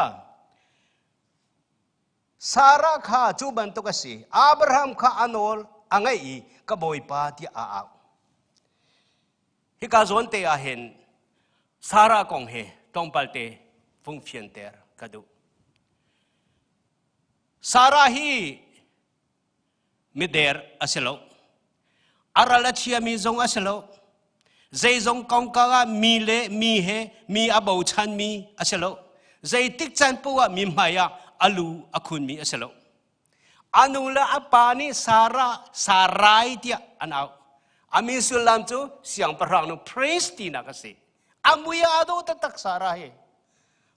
F: Sarah kha cu bantuk a si. Abraham kha a nawl a ngaih i ka bawipa tiah a au. Hika zawn te ah hin Sarah kong hi tlawmpal te fung fianter ka duh. Sarah hi mider a si lo. A ral a chiami zong a si lo. Zeizong kongkau ah mi le mi he mi a bochanmi a si lo. Zeitik caan paoh ah mi hmai ah a lu a khunmi a si lo. A nu le a pa nih Sarah, Sarai tiah an auh. A min sullam cu siangpahrang nu prince tinak a si. A mui aa dawh taktak Sarah hi.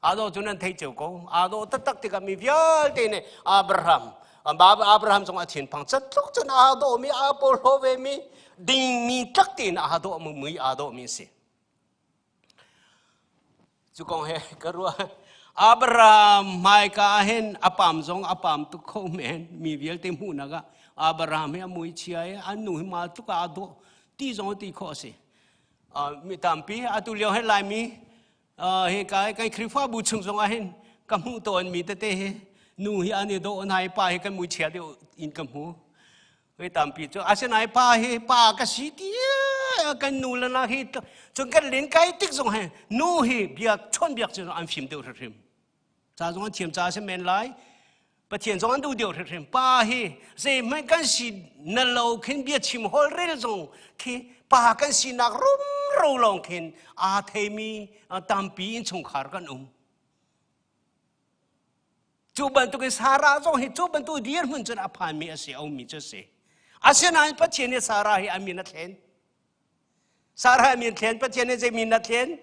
F: Aa dawh cu nan theih cio ko. Aa dawh taktak tikah mi vialte nih Abraham, Abraham zong a thinphang catluk cun aa dawhmi, aa porhlaw vemi, dingmi tak tein aa dawh mui aa dawhmi a si. Cu kong he ka ruah. Abraham hmaika ah hin a pam zong a pam tuk kho men. Mi vialte hmuhnak ah Abraham hi a mui chia i an nu hi ma tluk ah aa dawh ti zong ti khawh a si. Mi tampi atu lio he Laimi hi ka kan Khrihfabu chung zong ah hin ka hmuh tawn mi tete hi nu hi an i dawh hna i pa hi kan mui chia deuh in ka hmu. Hoi tampi cu asinain pa hi pa ka si ti kan nu le na hi cun kan len kai tik zong he nu hi biak chawn biak cu an fim deuh hrimhrim. Ca zong an thiam ca a si men lai. Pathian zong an duh deuh hrimhrim. Pa hi zeihmanh kan si na lo khin bia chim hol rel zong khi pa kan sinak rumro lawng khin aa theimi tampi innchungkhar kan um. Cu bantukin Sarah zong hi cu bantuk dirhmun cun a phanmi a si, a ummi cu a si. Asinain Pathian nih Sarah hi a min a thlen. Sarah a min thlen, Pathian nih zei min a thlen?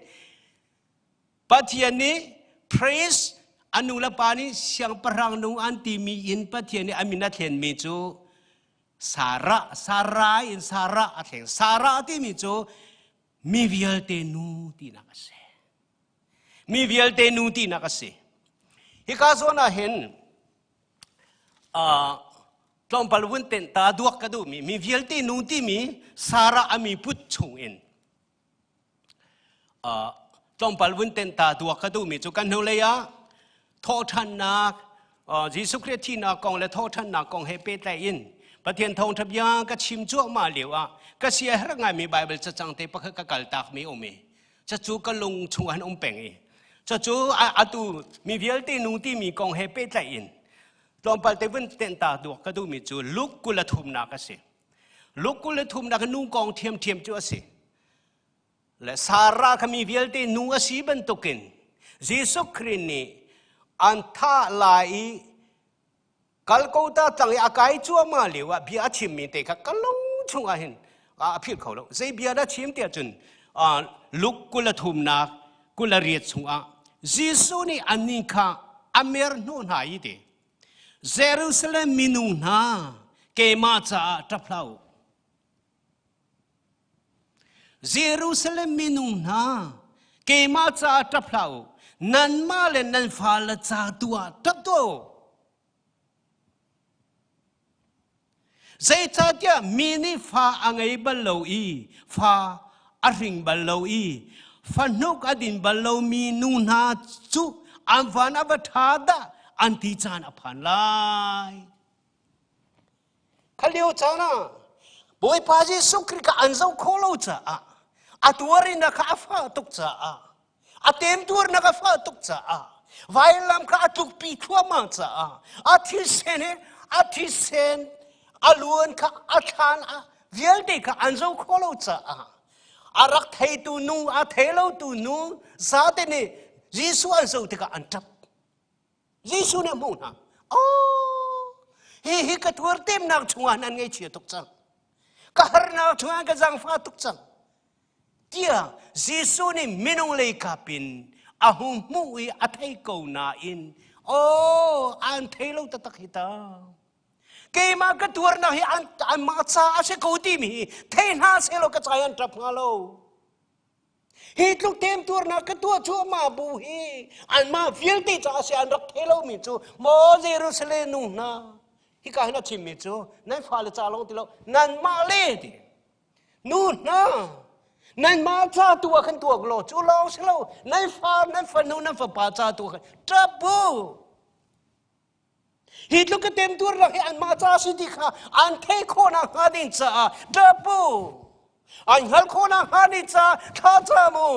F: Pathian nih praise a nu le pa nih siangpahrang nu an timi in Pathian nih a min a thlenmi cu Sarah, Sarah in Sarah a thleng. Sarah timi cu mi vialte nu tinak a si. Mi vialte nu tinak a si. Hika zawn ah hin tlawmpal vun tenh ta duak ka duhmi mi vialte nu timi Sarah a mi put chung in tlawmpal vun tenh ta duak ka duhmi cu kan hnulei ah thawhṭhannak Jesuh Khrih thihnak kong le thawhṭhannak kong he pehtlaih in Pathian thawngṭha bia ka chim cuahmah lio ah ka sia herh ngaimi Baibal cacang te pakhat ka kaltak mi um i Cucu ka lung chungah an um peng i cucu atu mi vialte nu timi kong he pehtlaih in tlawmpal te vun tenh ta duak ka duhmi cu Luke 23 nak a si. Luke 23 nak nu kong ṭhiamṭhiam cu a si. Le Sarah kha mi vialte nu a si bantukin Jesuh Khrih nih an thah lai i Kalkota tlang i a kai cuahmah lio ah bia a chimmi te kha ka lung chungah hin a philh kho lo. Zei bia dah chim tiah cun Luke 33nak 28 chungah Jesuh nih annih kha a mer hnawh hna i ti Jerusalem minung hna keimah caah ṭap hlah u. Jerusalem minung hna keimah caah ṭap hlah u. Nanmah le nan fale ca tu ah ṭap tuah u. Zeicahtiah mi nih fa a ngei bal lo i fa a hring bal lo i fahnuk a din bal lomi nu hna cu an van a va ṭha dah an ti caan a phan lai. Kha lio caan ah Bawipa Jesuh Khrih kha an zoh khawh lo caah a tuarinnak kha a fah tuk caah a temtuarnak a fah tuk caah vailam kha a tlukpi thluahmah caah a thisen he a thisen a luan kha a thlan a vialte kha an zoh khawh lo caah a rak theitu nu a thei lotu nu zate nih Jesuh an zoh tikah an ṭap Jesuh nih a hmuh hna oh hi hi ka tuar temnak chungah nan ngaihchia tuk cang ka harnak chungah ka zaangfah tuk cang tiah Jesuh nih minung lei kap in a hung hmuh i a thei ko nain aw an thei lo taktak hi ta keimah ka tuarnak hi an anmah ca a si ko timi hi thei hna seh law ka ca an ṭap hnga lo hi tluk temtuarnak ka tuah cuahmah bu hi anmah vialte ca a si an rak thei lomi cu maw Jerusalem nu hna hika hin a chimmi cu nan fale ca lawng ti lo nanmah le ti Nu hna, nanmah ca tu ah khan tuak law cu lawng si lo nan fa nan fanu nan fapa ca tu ah khan ṭap u. Hi tluk ka temtuarnak hi anmah ca si ti kha an theih khawhnak hnga ding caah ṭap u. An hngalh khawhnak hnga ding caah thla cam u.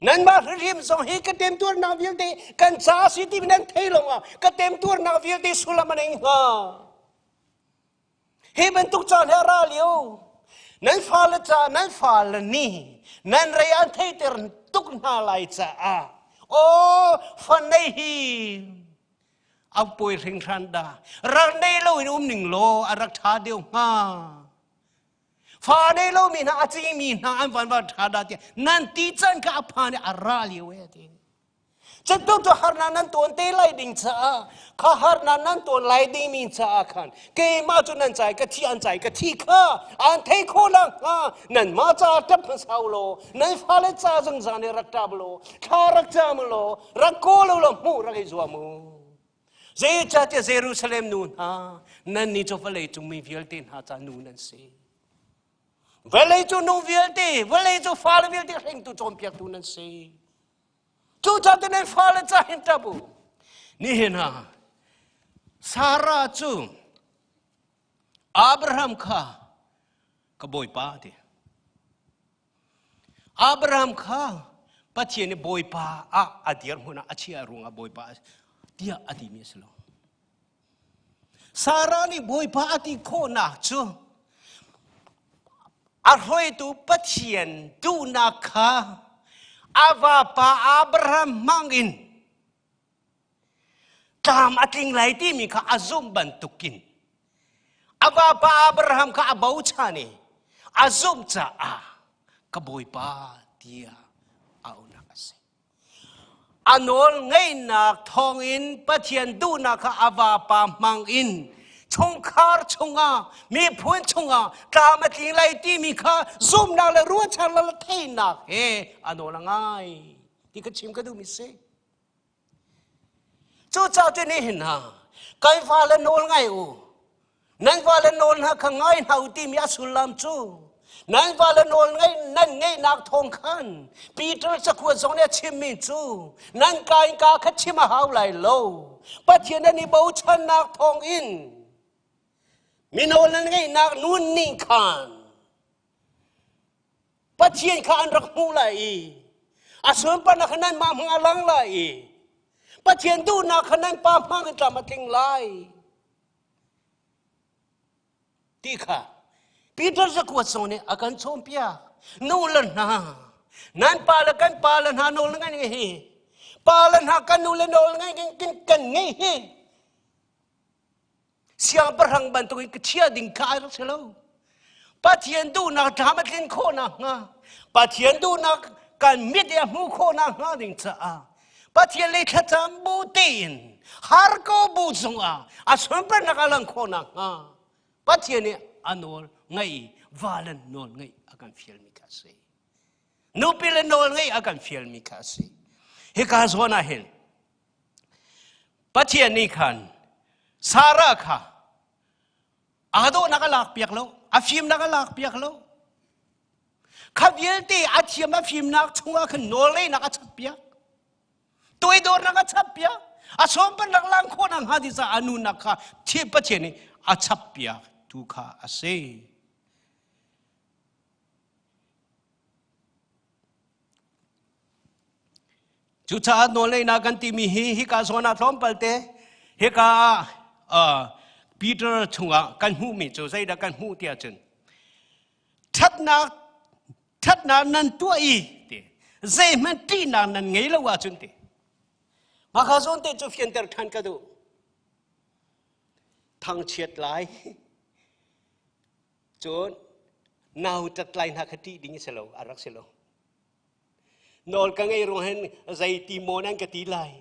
F: Nanmah hrimhrim zong hi ka temtuarnak vialte kan ca si ti nan thei lawngah ka temtuarnak vialte sullam a nei hnga. Hi bantuk caan he ra lio. Nan fale ca nan fale nih nan rei an theiter tuk hna lai caah aw fa nei hi a poi hringhran dah. Rak nei lo in um ning law a rak ṭha deuh hnga. Fa nei lo mi hna a cingmi hna an van van ṭha dah tiah nan ti can kha a phan i a ra lio e ti. Cutuk cu harnak nan tuan te lai ding caah kha harnak nan tuan lai dingmi caah khan keimah cu nan cai ka thi an cai ka thi kha an thei khawh nakhnga nanmah caah ṭap hmasa u law nan fale ca zungzal nih rak ṭap law thla rak cam u law rak kawl u law hmuh rak i zuam u. Zeicahtiah Jerusalem nu hna nannih cu vawlei cung mi vialte hna ca nu nan si. Vawlei cu nu vialte, vawlei cu fale vialte hringtu cawnpiaktu nan si. Cucaah ti nan fale ca hin ṭap u. Nihin ah Sarah cu Abraham kha ka bawipa a ti. Abraham kha Pathian nih bawipa ah a dirhmun ah a chiah ruangah bawipa tiah a timi a si lo. Sarah nih Bawipa a ti khawhnak cu a hruaitu Pathian duhnak kha a vapa Abraham hmangin tlam a tling lai timi kha a zumh bantukin a vapa Abraham kha a bochan i a zumh caah ka Bawipa tiah a auhnak a si. A nawl ngeihnak thawngin Pathian duhnak kha a vapa hmangin chungkhar chungah miphun chungah tlam a tling lai timi kha zumhnak le ruahchannak le theihnak he a nawl a ngai ti ka chim ka duhmi si. Cucaah cu nihin hna kan fale nawl ngai u. Nan fale nawl hna kha ngai hna u timi a sullam cu nan fale nawl ngai nan ngeihnak thawng khan Peter cakuat zong nih a chimmi cu nan ka in ka kha chim a hau lai lo. Pathian an i bochannak thawng in mino nan ngeihnak nun nih khan Pathian kha an rak hmuh lai i a sunparnak kha nanmah hmang a lang lai i Pathian duhnak kha nan pa hmang in tlam a tling lai ti kha Peter zakuat zong nih a kan cawnpiak. Nu le hna nan pa le kan pa le hna nawl ngai ngai hi pa le hna kan nu le nawl ngai kan ngei hi Siangpahrang bantukin ka chia ding kha a rak si lo. Pathian duhnak ṭham a tlin khawh nakhnga, Pathian duhnak kan mit i a hmuh khawh nakhnga ding caah Pathian lei thlacam bu tein har ko bu zongah a sunparnak a lang khawh nakhnga Pathian nih a nawl ngaih valen nawl ngaih a kan fialmi kha a si. Nupi le nawl ngaih a kan fialmi kha a si. Hika zawn ah hin Pathian nih khan Sarah kha aa dawhnak a lakpiak lo, a fimnak a lakpiak lo. Kha vialte a thiam a fimnak chungah khan nawlngeihnak a chappiak. Toidornak a chappiak. A sawmpannak lang khawh hnga ti caah a nunnak kha Pathian nih a chappiak tu kha a si. Cucaah nawlngeihnak kan timi hi hika zawn ah tlawmpal te hika ah Peter chungah kan hmuhmi cu zeidah kan hmuh tiah cun ṭhatnak ṭhatnak nan tuah i ti zeihmanh ṭihnak nan ngei lo ahcun ti mah kha zawn te cu fianter ṭhan ka duh thangchiat lai cun nautat lai hna kha ṭih ding a si lo a rak si lo Nawl ka ngei ruang hin zei ti maw nan ka ti lai.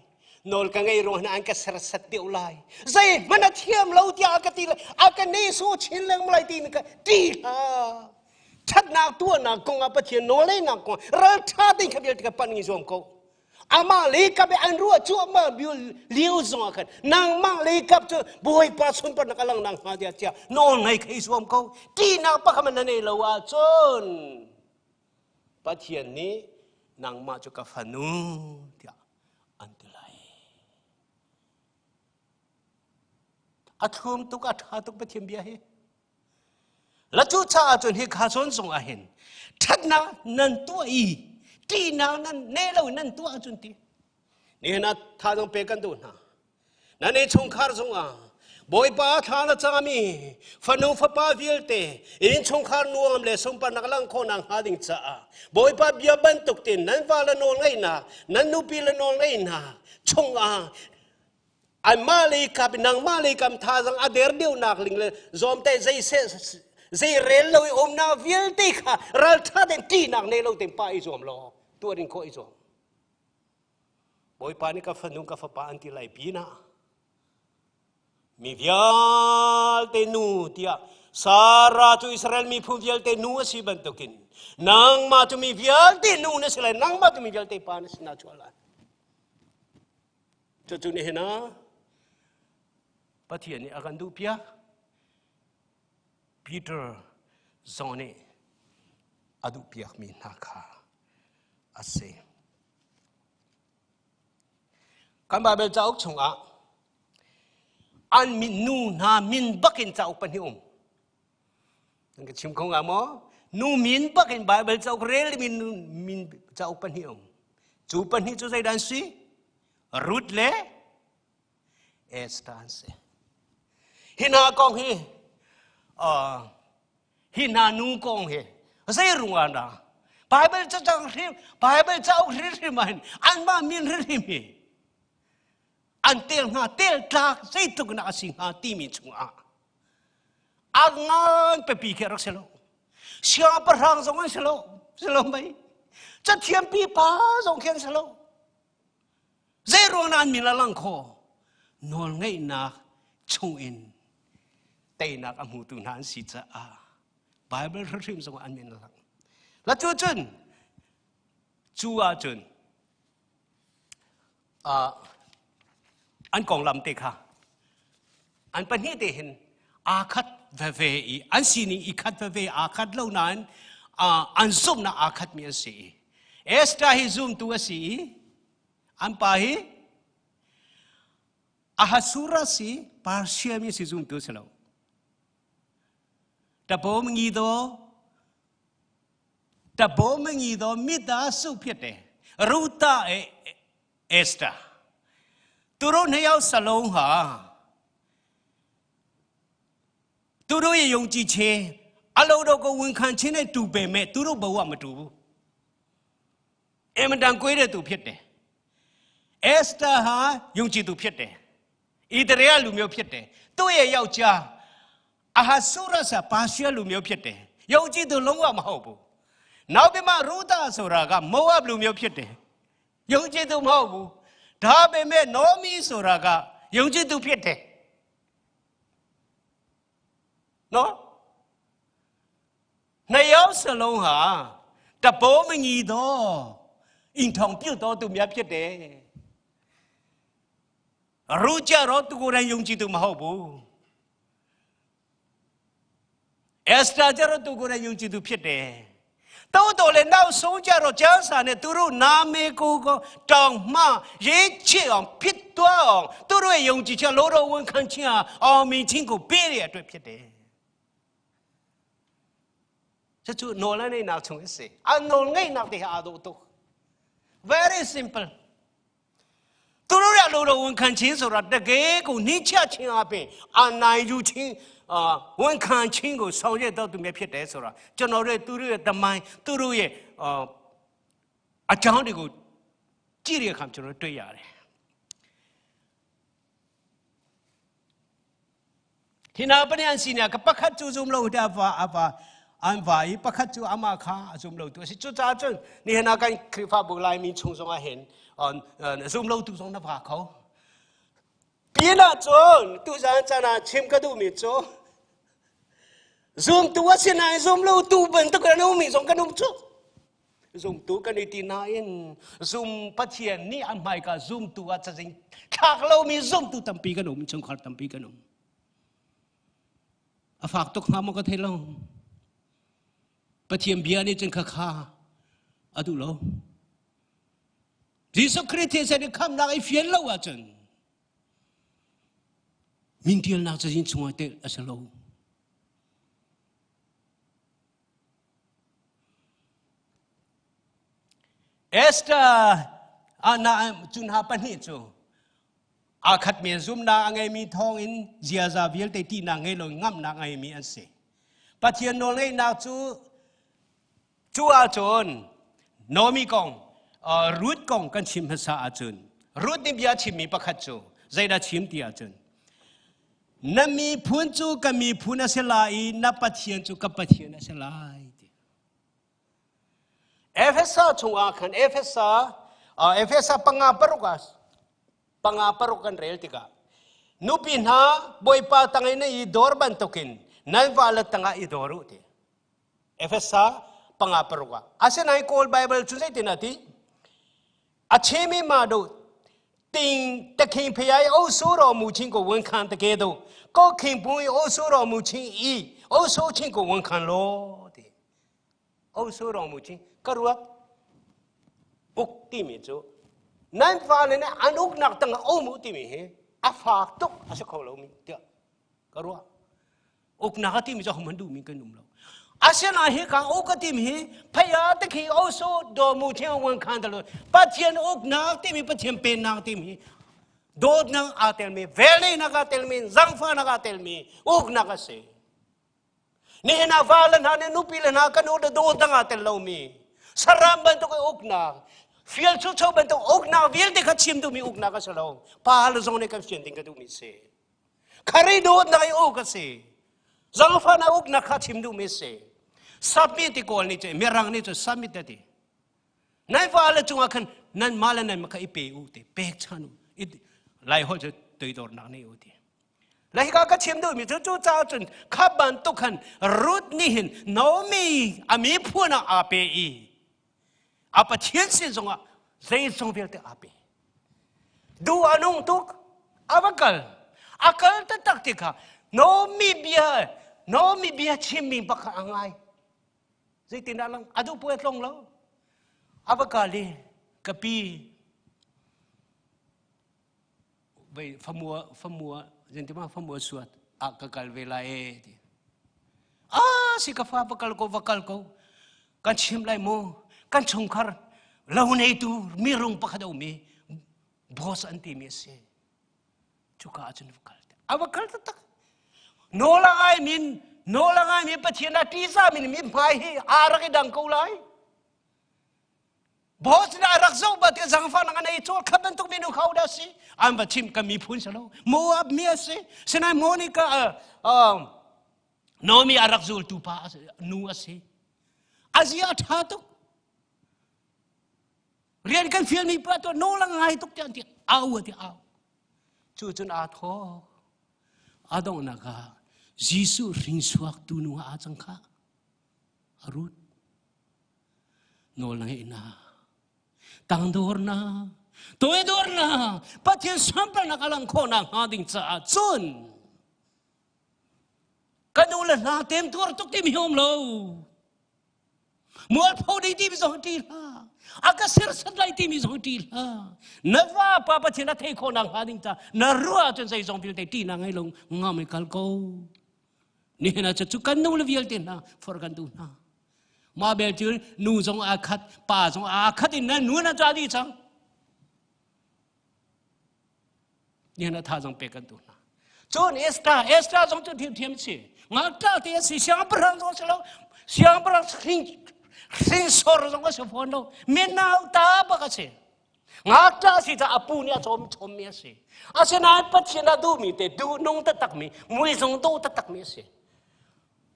F: Nawl ka ngei ruang hin an ka serset deuh lai. Zeihmanh a thiam lo tiah a ka ti lai. A ka nehsawh chin lengmang lai timi ka ṭih hlah. Ṭhatnak tuahnak kong ah Pathian nawlngeihnak kong ralṭha tein kha vialte ka panh ngi zuam ko. Amah lei kap i an ruah cuahmah lio zong ah khan nangmah lei kap cu Bawipa sunparnak a lang nakhnga tiah tiah nawl ngei kha i zuam ko. Ṭihnak pakhat na nei lo ahcun Pathian nih nangmah cu ka fanu tiah an ti lai. A thlum tuk, a ṭha tuk Pathian bia hi. La cu caah cun hi kha zawn zong ah hin ṭhatnak nan tuah i ṭihnak nan ne lo nan tuah ahcun ti. Nihin ah thazaang pe kan duh hna. Nan innchungkhar zongah. Bawipa thla na cami fanu fapa vialte innchungkhar nuam le sunparnak lang khawhnak hnga ding caah Bawipa bia bantuk tin nan va le nawl ngeihnak nan nupi le nawl ngeihnak chungah anmah lei kap nangmah lei kam thazang a der deuhnak ling le zawmte zei zei rel lo i umnak vialte kha ralṭha tein ṭihnak nei lo tein pa i zuam law tuah ding khawh i zuam. Bawipa nih ka fanu ka fapa an ti lai pinah mi vialte nu tiah Sarah cu Israel miphun vialte nu a si bantukin nangmah cu mi vialte nu na si lai nangmah cu mi vialte pa na si na chuah lai. Cucu nihin ah Pathian nih a kan duhpiak. Peter zong nih a duhpiakmi hna kha a si. Kan Baibal cauk chungah an min nu hna min bakin cauk pahnih um. Nan ka chim kho hnga maw? Nu min bakin Baibal cauk rel mi nu min cauk pahnih um. Cu pahnih cu zeidah an si? Ruth le Esther an si. Hi hna kong hi hi hna nu kong hi zei rung ah dah Bible cacang hrim Bible cauk hrimhrim ah hin anmah min hrimhrim hi an tel hnga tel tlak zeitluk in a si hnga timi chungah a ngan pipi khi a rak si lo siangpahrang zong an si lo si lo mei cathiam pipa zong khi an si lo Zei ruang dah an min a lang kho? Nawlngeihnak chungin teinak a hmutu hna an si caah Bible hrimhrim zongah an min a lang. La cu cun cu ahcun an konglam te kha an pahnih te hin aa khat veve i an sining i khat veve aa khat lo nain an zumhnak aa khatmi an si i Esther hi zumtu a si i an pa hi Ahasuerus si Persia mi si zumtu si lo. Tabo ngi do tabo ngi do mida su phiat e ruta e Esther သူတို့နှစ်ယောက်စလုံးဟာသူတို့ရဲ့ယုံကြည်ခြင်းအလုံးတော်ကိုဝန်ခံခြင်းနဲ့တူပေမဲ့သူတို့ဘဝမတူဘူးအင်မတန်ကွေးတဲ့သူဖြစ်တယ်။အက်စတာဟာယုံကြည်သူဖြစ်တယ်။ဣသရေလလူမျိုးဖြစ်တယ်။သူ့ရဲ့ယောက်ျားအဟာဆုရဆာပါရှလူမျိုးဖြစ်တယ်။ယုံကြည်သူလုံးဝမဟုတ်ဘူး။နောက်ပြီးမှရူတာဆိုတာကမောအပ်လူမျိုးဖြစ်တယ် ယုံကြည်သူမဟုတ်ဘူးဒါပေမဲ့နောမီဆိုတာကယုံကြည်သူဖြစ်တယ်နော်နှစ်ယောက်စလုံးဟာတဘောမညီတော့အင်ထောင်ပြုတ်တော်သူများဖြစ်တယ်ရူကြတော့သူကိုယ်တိုင်ယုံကြည်သူမဟုတ်ဘူး အက်စတာကျတော့သူကိုယ်တိုင်ယုံကြည်သူဖြစ်တယ်။တိုးတော်လည်းနောက်ဆုံးကြတော့ကျမ်းစာနဲ့သူတို့နာမေကိုကိုတောင်မှရေးချစ်အောင်ဖြစ်သွားအောင်သူတို့ရဲ့ယုံကြည်ချက်လောတော်ဝန်ခံခြင်းဟာအောင်မြင်ခြင်းကိုပေးတဲ့အတွက်ဖြစ်တယ်။这就挪了那拿从是，啊挪那拿的阿都都，very simple。 သူတို့ရလို့တော့ဝန်ခံခြင်းဆိုတာတကယ်ကိုနှိချခြင်းအပြင်အာနိုင်ယူခြင်းအာဝန်ခံခြင်းကိုဆောင်ရွက်တော်သူများဖြစ်တယ်ဆိုတာကျွန်တော်တို့သူတို့ရဲ့တမိုင်းသူတို့ရဲ့အာအကြောင်းတွေကိုကြည့်တဲ့အခါကျွန်တော်တွေ့ရတယ် Hina pa an sinak ka pakhat cu zum lo te va ava an va i pakhat cu ama kha a zum lo tu a si. Cucaah cun nihin ah kan Khrihfabu Laimi chung zong ah hin zum lo tu zong na va kho. Pin ah cun tuzaan caan ah chim ka duhmi cu zumtu a si nain zum lo tu bantuk an ummi zong kan um cu. Zumtu kan i ti nain zum Pathian nih a hmaika zumtu ah cazin thlak lomi zumtu tampi kan um chungkhar tampi kan um. A fak tuk hnga maw ka thei lo. Pathian bia nih cun khakha a duh lo. Jesuh Khrih thisen i khamnak i fian lo ahcun min tialnak cazin chungah telh a si lo. Esther ah na cu hna pahnih cu Aa khatmi zumnak a ngeimi thawngin ziaza vialte ṭihnak ngei lo ngamnak a ngeimi an si. Pathian nawlngeihnak cu cu ahcun Naomi kong, Ruth kong kan chim hmasa ahcun Ruth nih bia chimmi pakhat cu zeidah chim ti ahcun na miphun cu ka miphun a si lai i na Pathian cu ka Pathian a si lai ti. Efesa chungah khan Efesa Efesa panga paruk ah panga paruk kan rel tikah nupi hna Bawipa tang in i dor bantukin nan vale tangah i dor u ti. Efesa panga paruk ah. Asinain Kawl Bible cu zeitin a ti? A chemi ma do ting takhing phayai o su ro mu chin ko wen khan take do ko khing pung i o su ro mu chin i o su chin ko wen khan lo ti. Osu rong mu chi ka ruat uk timi cu nan fale nih an uknak tang ah um u timi hi a fak tuk a si kho lomi tiah ka ruah. Uknak a timi cu ahohmanh duhmi kan um lo. Asinain hi ka uk a timi hi phaya tikhi osu do mu thiang wan khan dalo Pathian uknak timi Pathian pennak timi hi dawtnak aa telmi velneinak aa telmi zangfahnak aa telmi uknak a si. Nihin ah vale hna nih nupi le hna kan u le dawt dang aa tel lomi saram bantuk i uknak fial chucho bantuk uknak vialte kha chim duhmi uknak a si lo. Pa le zong nih kan fian ding ka duhmi si. Khari dawtnak i uk a si. Zangfahnak uknak kha chim duhmi si. Submit ti kawl nih cu mirang nih cu submit a ti. Nan fale cungah khan nan mah le nan kha i pe u ti pek chan u. Lai holh cu toidornak nei u ti. Le hika ka chim duhmi cu cu caah cun kha bantuk khan Ruth nih hin Naomi a miphun ah aa pe i a Pathian sin zongah zeizong vialte aa pe. Duh a nung tuk a va kal. A kal taktak ti kha Naomi bia Naomi bia chimmi bak kha a ngai. Zeitindah lang a duh puai a tlong lo. A va kal i ka pi vei famua famua zentima famua suat ah ka kal ve lai e ti ah si ka fa va kal ko va kal ko kan chim lai mu kan chungkhar lo neitu mi rung pakhat a um i boss an ti mi a si cuka ah cun va kal a va kal taktak nawl a ngai min nawl a ngai mi pathian a ṭihzah min mi hmai hi aa rak i dang ko lai Boss na rak zoh ba te zangfah na nei chawl kha bantuk minu kha da si an va chim ka miphun si lo Moab mi a si sinai Monica Naomi a rak zultu pa nu a si azia tha tuk rian kan fial mi pa to no la ngai tuk ti an ti au ti au cu cun aa tho adong na ka Jesuh hringsuak tu nu a cang kha a rut nawl na ngeih na tangdornak toidornak Pathian sunparnak a lang khawhnak hnga ding caah cun kan u le hna temtuar tuk timi um lo mualpho ding timi zong ṭi hlah a ka serhsat lai timi zong ṭi hlah na va pa Pathian a thei khawhnak hnga ding ca na ruah ahcun zeizong vialte ṭihnak ngei lo ngam i kal ko Nihin ah cu kan nu le vialte hna forh kan duh hna. Mah bel cu nu zong aa khat, pa zong aa khat in nan nu na ca dih cang. Nihin ah tha zong pek kan duh hna. Cun Esther, Esther zong cu thiamthiam si. Ngakṭah te a si, siangpahrang zong a si lo. Siangpahrang hrinsor zong a si fawn lo. Minau ta bak a si. Ngakṭah si caah a pu nih a cawm chommi a si. Asinain Pathian a duhmi te duhnung taktakmi, mui zong dawh taktakmi a si.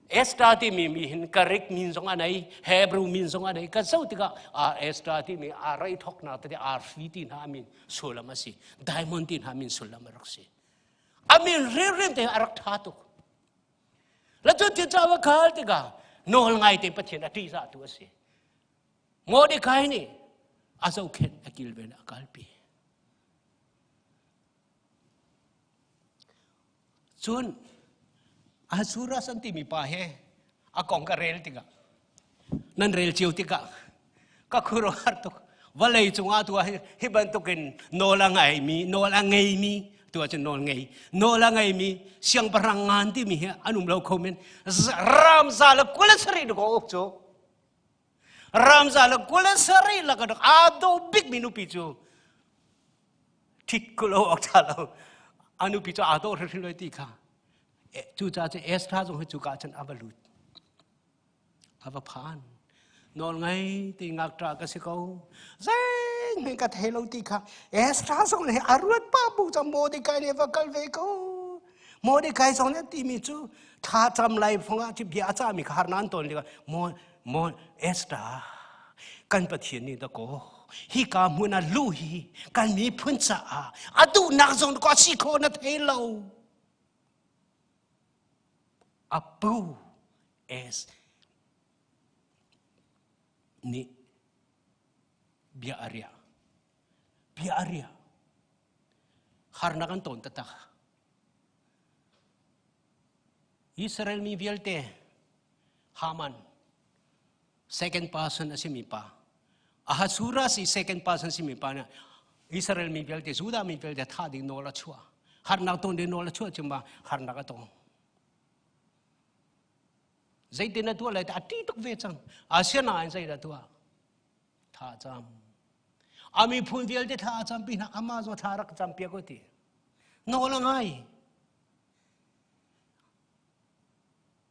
F: Esther timi mi hin Greek min zong a nei, Hebrew min zong a nei. Kan zoh tikah ah Esther timi a rei thoknak tete arfi ti hna min sullam a si. Diamond ti hna min sullam a rak si. A min rinrin te a rak ṭha tuk. La cu ti caah khal tikah nawl ngai te Pathian a ṭihzah tu a si. Mordecai nih a zohkhenh a kilven a kalpi. Cun Ahasuerus an timi pa he a kong ka rel tikah nan rel cio tikah ka khuaruahhar tuk vawlei cungah tu ah hi bantukin nawl a ngaimi nawl a ngeimi tu ahcun nawl ngei nawl a ngeimi siangpahrang ngan timi hi an um lo kho men ramza le 27 ko uk cu Ramza le 27 lak ah aa dawh bikmi nupi cu Ṭhit ko lo awk ṭha lo. A nupi cu aa dawh hrimhrim lo ti kha. Cucaah cun Esther zong hi cuka ah cun a va lut. A va phan. Nawl ngei ti ngakṭah ka si ko. Zeihmanh ka thei lo ti kha Esther zong nih a ruat pah bu cang Mordecai nih va kal ve ko. Mordecai zong nih a timi cu thla cam lai fongah cu bia a cahmi kha harnak an ton tikah Maw Esther kan Pathian nih dakaw hika hmun ah luh hi kan miphun caah a duhnak zong ka si khawh na thei lo. A pu es nih bia a riah. Bia a riah. Harnak an tawn taktak. Israel mi vialte Haman second person a simi pa Ahasuerus i second person simi pa nih Israel mi vialte Judah mi vialte thah ding nawl a chuah. Harnak ton ding nawl a chuah cuma harnak a tong. Zeitin a tuah lai a ṭih tuk ve cang. Asinain zeidah tuah? Tha cam. A miphun vialte thla a campi hna amah zong thla rak campiak ko ti. Nawl a ngai.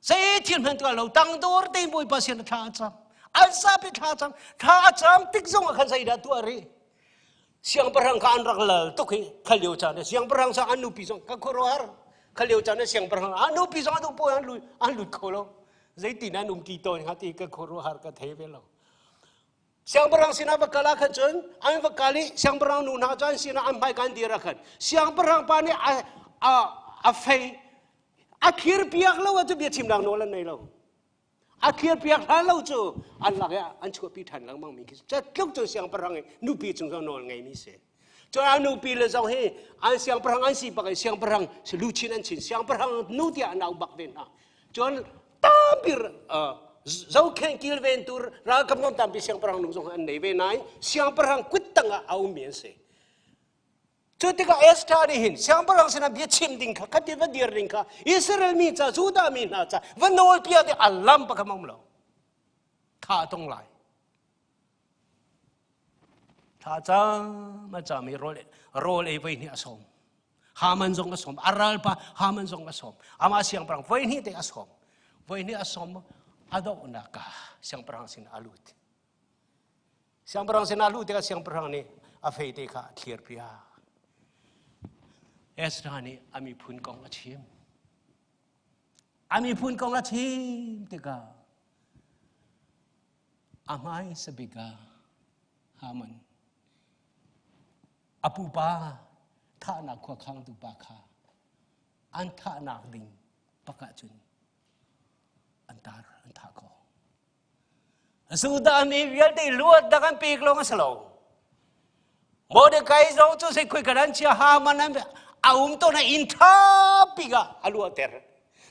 F: Zei thil hmanh tuah lo tangdor tein Bawipa sin thla a cam. An zapi thla a cam. Thla a cam tik zong ah khan zeidah tuah rih? Siangpahrang kha an rak lal tuk hi khal lio caan siangpahrang sa an nupi zong ka khuaruahhar khal lio caan siangpahrang an nupi zong an upo an lut an lut kho lo zeitin an um ti tawn hnga ti ka khuaruahhar ka thei ve lo Siangpahrang sinah va kal ah khan cun an va kal i siangpahrang nu hna cu an sinah an hmai kan dir ah khan siangpahrang pa nih a, a, a fei a thirpiak lo ah cu biachimnak nawl an nei lo. A thirpiak hlan lo cu an lak i an chuahpi ṭhan lengmang mi khi tluk cu siangpahrang i nupi cung zong nawl ngeimi si. Cun a nupi le zong hi an siangpahrang an si bak i siangpahrang luchin an chin siangpahrang nu tiah an au bak ve hna. Cun tampi zohkhenh kilventu ralkap ngam tampi siangpahrang nu zong an nei ve nain siangpahrang kut tangah a ummi an si. Cu tikah Esther nih hin siangpahrang sinah bia chim ding kha khatin va dir ding kha Israel mi ca Judah mi hna ca va nawl piak ding a lam pakhat um lo. Tha tong lai. Tha cam a cam i rawl rawl ei voi hnih a sawm. Haman zong a sawm. A ralpa Haman zong a sawm. Amah siangpahrang voi hnih te a sawm. Voi hnih a sawm a dohnak ah siangpahrang sin a lut. Siangpahrang sin a luh tikah siangpahrang nih a feite kha a thlir piak. Ezra nih a miphun kong a chim. A miphun kong a chim tikah a hmaisa bik ah Haman a pupa thahnak khuakhangtu pa kha an thahnak ding pakah cun an tar an thah ko. Judah mi vialte luat dak an pek lawng a si lo. Mordecai zong cu sei khoi kan chia Haman an a um to na inn tha pi ka a luater.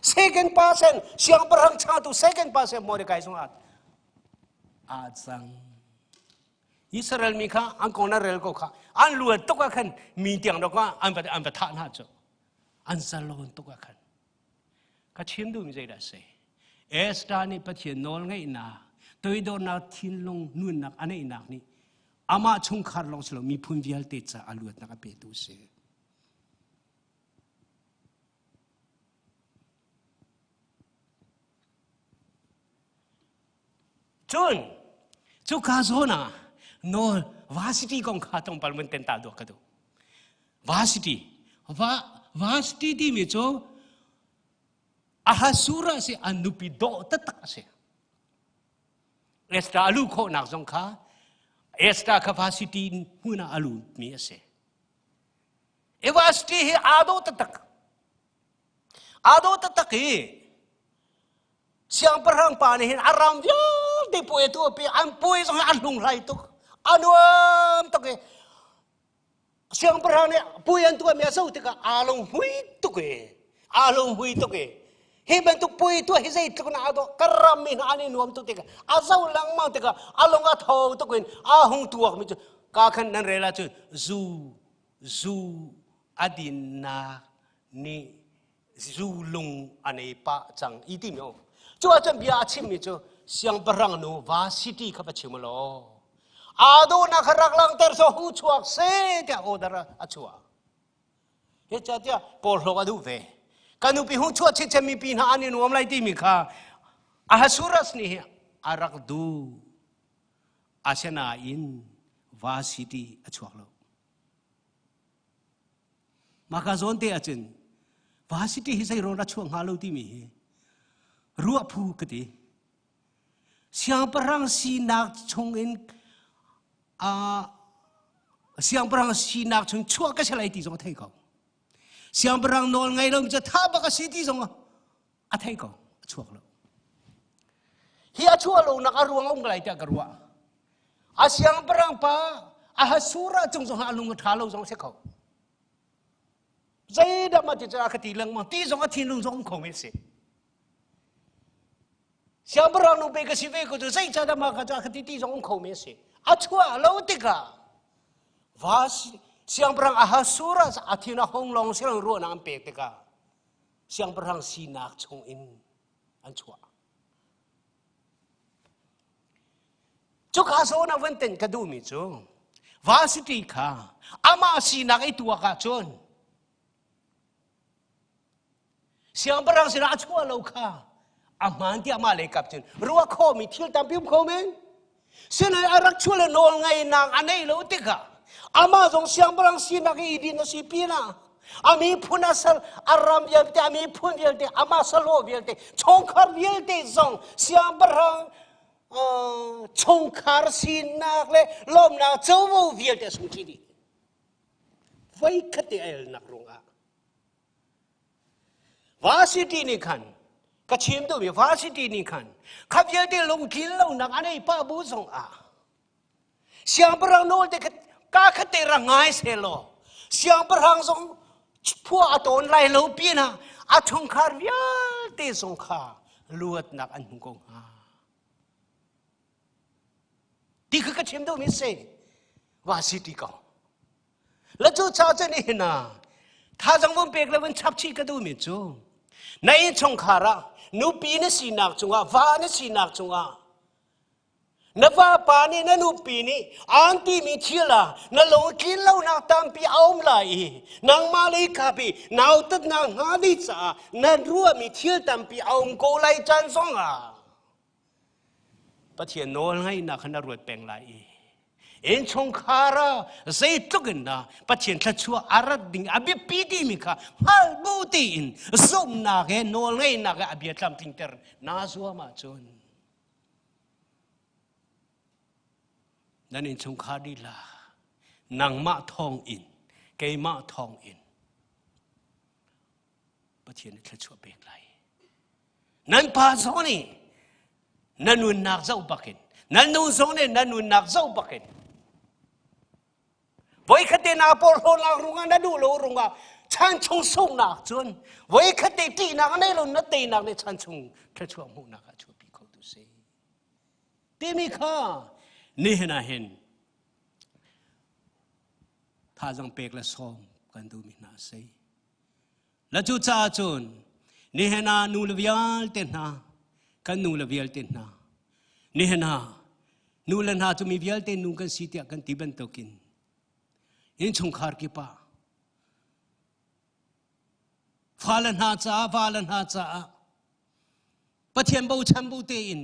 F: Second person siangpahrang changtu second person Mordecai zong a a cang. Israel mi kha an kong na rel ko kha an luat tuk ah khan mi tiang dok ah an va an va thah hna cu an zalon tuk ah khan ka chim duhmi zeidah a si Esther nih Pathian nawl ngeihnak toidornak thinlung nunnak a neihnak nih amah chungkhar lawng si lo miphun vialte ca a luatnak a petu a si. Cun cuka zawn ah nawl varsity kong kha tlawmpal mun ten ta duak ka duh. Varsity va varsity timi cu Ahasura si an nupi dawh taktak a si. Esther a luh khawhnak zong kha Esther kha varsity hmun ah a lutmi a si. Varsity hi aa dawh taktak. Aa dawh taktak i siangpahrang pa nih hin a ram vialte puai tu a pe an puai zong hi an hlunghlai tuk a nuam tuk i siangpahrang nih puai an tuahmi a zoh tikah aa lunghmui tuk i aa lunghmui tuk i hi bantuk puai tuah hi zeitluk na aa dawh ka ram mi hna an i nuam tuk tikah a zoh lengmang tikah a lung a tho tuk in aa hung tuak mi cu ka khan nan rel ahcun zu zu a dinnak nih zu lung a nei pah cang i timi um cu ahcun bia a chimmi cu siangpahrang nu va city kha va chim law. Aa dawhnak kha rak langhter so hung chuak seh tiah order a chuah. Hi tiah porhlawk a duh ve. Ka nupi hung chuah chinchin mipi hna an i nuam lai timi kha Ahasuerus nih hi a rak duh. Asinain Vashti a chuak lo. Maka zawn te ahcun Vashti hi zei rawn a chuak hnga lo timi hi ruah phu ka ti. Siangpahrang sinak chungin siangpahrang sinak chung chuah ka si lai ti zong a thei ko. Siangpahrang nawl ngei lo cu tha bak a si ti zong a thei ko. A chuak lo. Hi a chuah lo nak a ruang a um lai tiah ka ruah. A siangpahrang pa Ahasuerus cung zong a lung a ṭha lo zong a si kho. Zeidah mah ti cu a ka ti lengmang ti zong a thinlung zong um kho men si. Siangpahrang nu pe ka si ve ko cu zeicahdah mah ka ca ka ti ti zong um kho mi a si. A chuah lo tikah va siangpahrang Ahasuerus a thin a hung lawng si lo ruahnak an pek tikah siangpahrang sinak chung in an chuah. Cuka zawn ah van ten ka duhmi cu varsity kha amah sinak i tuak ahcun Siangpahrang sinah a chuah lo kha a hmaan tiah mah lei kap cun ruah khawhmi thil tampi um kho men. Sinain a rak chuah le nawl ngeinak a neih lo tikah amah zong siangpahrang sinak i din a si pinah a miphun a sal a ram vialte a miphun vialte amah salawh vialte chungkhar vialte zong siangpahrang chungkhar sinak le lawmnak covo vialte a sung chih dih. Voikhat te a elnak ruangah Varsity nih khan ka chim duhmi varsity nih khan kha vialte lungtlin lonak a nei pah bu zong ah siangpahrang nawl te ka khat te ra ngai selaw siangpahrang zong phua a tawn lai lo pinah a chungkhar vialte zong kha luatnak an hmu ko hnga ti kha ka chim duhmi si varsity ko La cu ca cu nihin ah thazang vun pek le vun chap chih ka duhmi cu na innchungkhar ah nupi na sinak cungah va na sinak cungah na vapa nih na nupi nih aan timi thil ah na lungtlin lonak tampi a um lai i nangmah lei kap i nautatnak hnga ding caah na ruahmi thil tampi a um ko lai caan zongah Pathian nawl ngaihnak kha na ruat peng lai i innchungkhar ah zeitluk in dah Pathian thluachuah a rat ding a biapi timi kha hngal bu tein zumhnak he nawl ngeihnak he a bia tlamtlingter naa zuam ahcun nan innchungkhar lila nangmah thawng in keimah thawng in Pathian nih thluachuah pek lai. Nan pa zong nih na nunnak zoh bakin nan nu zong nih na nunnak zoh bakin voikhat te naa porhlawnak rungah na duh lo rungah chan chung sunghnak cun voikhat te ṭihnak a nei lo na teinak nih chan chung thluachuah hmuhnak ah chuahpi kho tu si timi kha nihin ah hin thazang pek le sawm kan duhmi hna a si. La cu caah cun nihin ah nu le vialte hna kan nu le vialte hna nihin ah nu le hna cu mi vialte nu kan si tiah kan ti bantukin innchungkhar kip ah fale hna caah vale hna caah Pathian bochan bu tein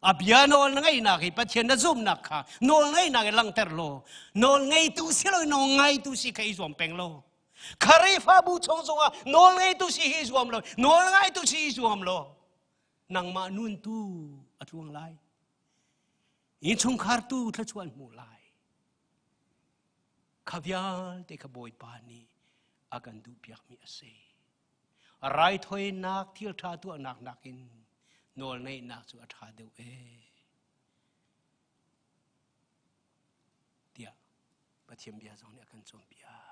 F: a bia nawl na ngeihnak hi Pathian na zumhnak kha nawl ngeihnak in langhter law nawl ngeitu si lo nawl ngaitu si kha i zuam peng law Khrihfabu chung zongah nawl ngeitu si hi zuam lo nawl ngaitu si i zuam law nangmah nun tu a tluang lai innchungkhar tu thluachuah hmu lai kha vialte kha Bawipa nih a kan duhpiakmi a si. Raithawinak thil ṭha tuahnak nakin nawlngeihnak cu a ṭha deuh ee tiah Pathian bia zong nih a kan cawnpiak.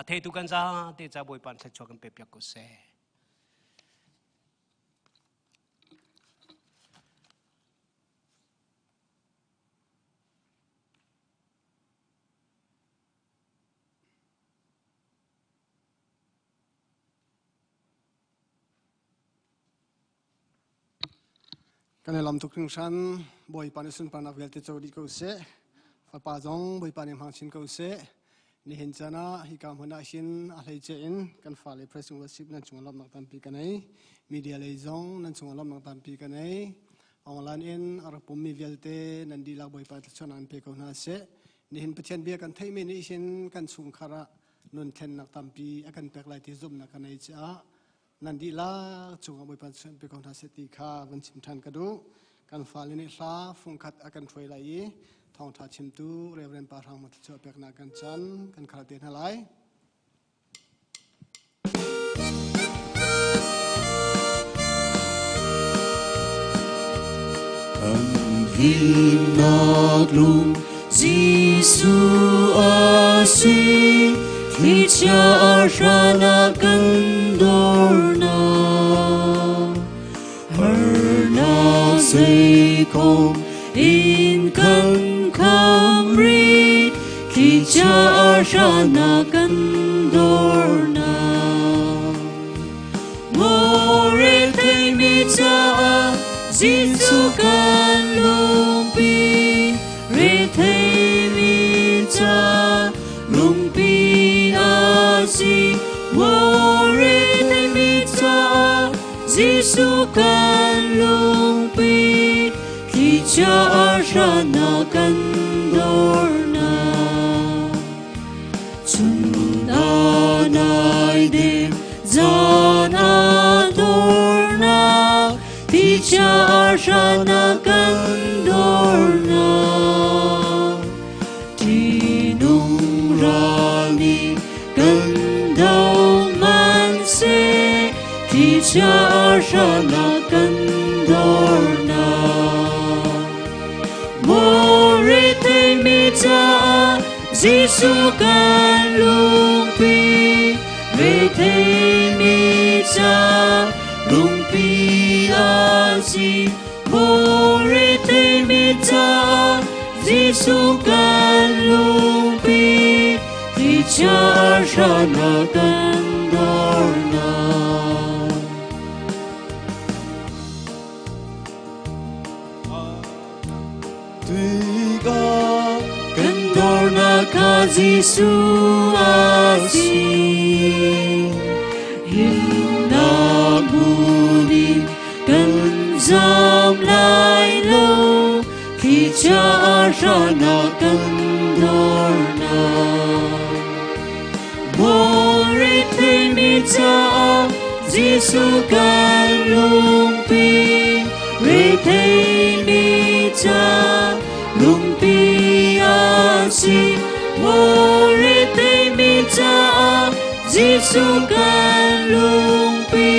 F: A theitu kan zate ca Bawipa thluachuah kan pepiak ko seh.
A: Kan i lawm tuk hringhran. Bawipa nih sunparnak vialte co dih ko seh. Fapa zong Bawipa nih hmang chin ko seh. Nihin caan ah hika hmun ah hin a hleice in kan fale praise and worship nan cungah lawmhnak tampi ka nei. Media lei zong nan cungah lawmhnak tampi ka nei. Online in a rak pummi vialte nan dihlak Bawipa thluachuahnak in pe ko hna seh. Nihin Pathian bia kan theihmi nih hin kan chungkhar ah nun thlennak tampi a kan pek lai ti zumhnak ka nei caah nan dihlak cungah Bawipa thluachuah pe ko hna seh ti kha van chim ṭhan ka duh. Kan fale nih hla fungkhat a kan hruai lai i thawngṭha chimtu Reverend Pa Hrang Hmu thluachuah peknak kan chan kan khal te hna lai.
C: Kan himnak lung Jesuh a si, thlichia a hran ah kan dornak. Harnak zeikom in kan kham rih, thlichia a hran ah kan dornak. Maw retheimi caah Jesuh kan lungpi, retheimi ca lungpi a si. Maw retheimi caah Jesuh kan lungpi, thlichia a hran ah kan dornak. Chun ah nai dem, zan ah dornak, thlichia a hran ah kan dornak. Ṭihnung ral nih kan do hmanhseh, thlichia a hran ah kan dornak. Maw retheimi caah Jesuh kan lungpi, retheimi ca lungpi a si. Maw retheimi caah Jesuh kan lungpi, thlichia a hran ah kan dornak. Tuika kan dornak kha Jesuh a si. Himnak hmun in kan zam lai lo, thlichia a hran ah kan dornak. Maw retheimi caah Jesuh kan lungpi, retheimi ca lungpi a si. Maw retheimi caah Jesuh kan lungpi,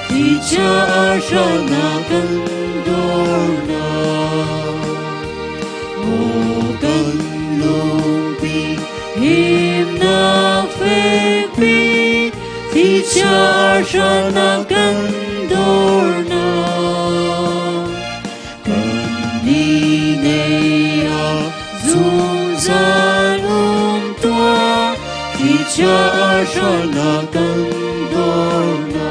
C: thlichia a hran ah kan dornak. Maw kan lungpi, himnak fekpi, thlichia a hran ah kan dornak. Kan ni nei ah zungzal um tuah, thlichia a hran ah kan dornak.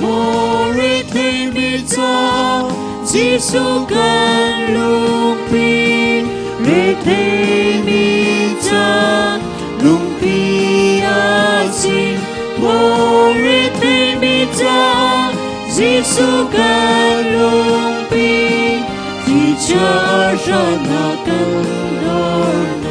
C: Maw retheimi caah Jesuh kan lungpi, retheimi ca lungpi a si. Maw retheimi caah Jesuh kan lungpi, thlichia a hran ah kan dornak.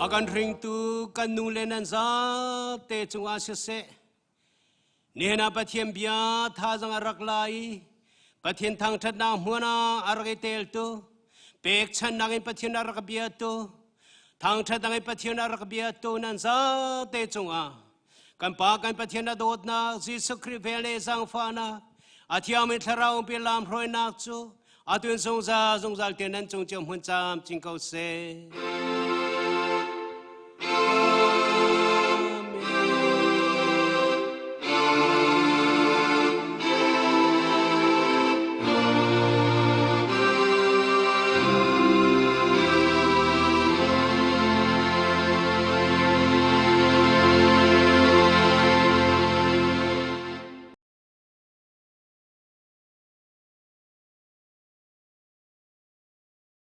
F: A kan hringtu kan nu le nan zate cungah siseh, nihin ah Pathian bia thazang a rak la i Pathian thangṭhatnak hmun ah a rak i teltu, pekchanhnak in Pathian a rak biatu, thangṭhatnak in Pathian a rak biatu nan zate cungah kan Pa kan Pathian a dawtnak Jesuh Khrih vel le zaangfahnak a thiangmi thlarau umpi lamhruainak cu atu in zungzal zungzal tiang nan cung cio hmun camcin ko seh.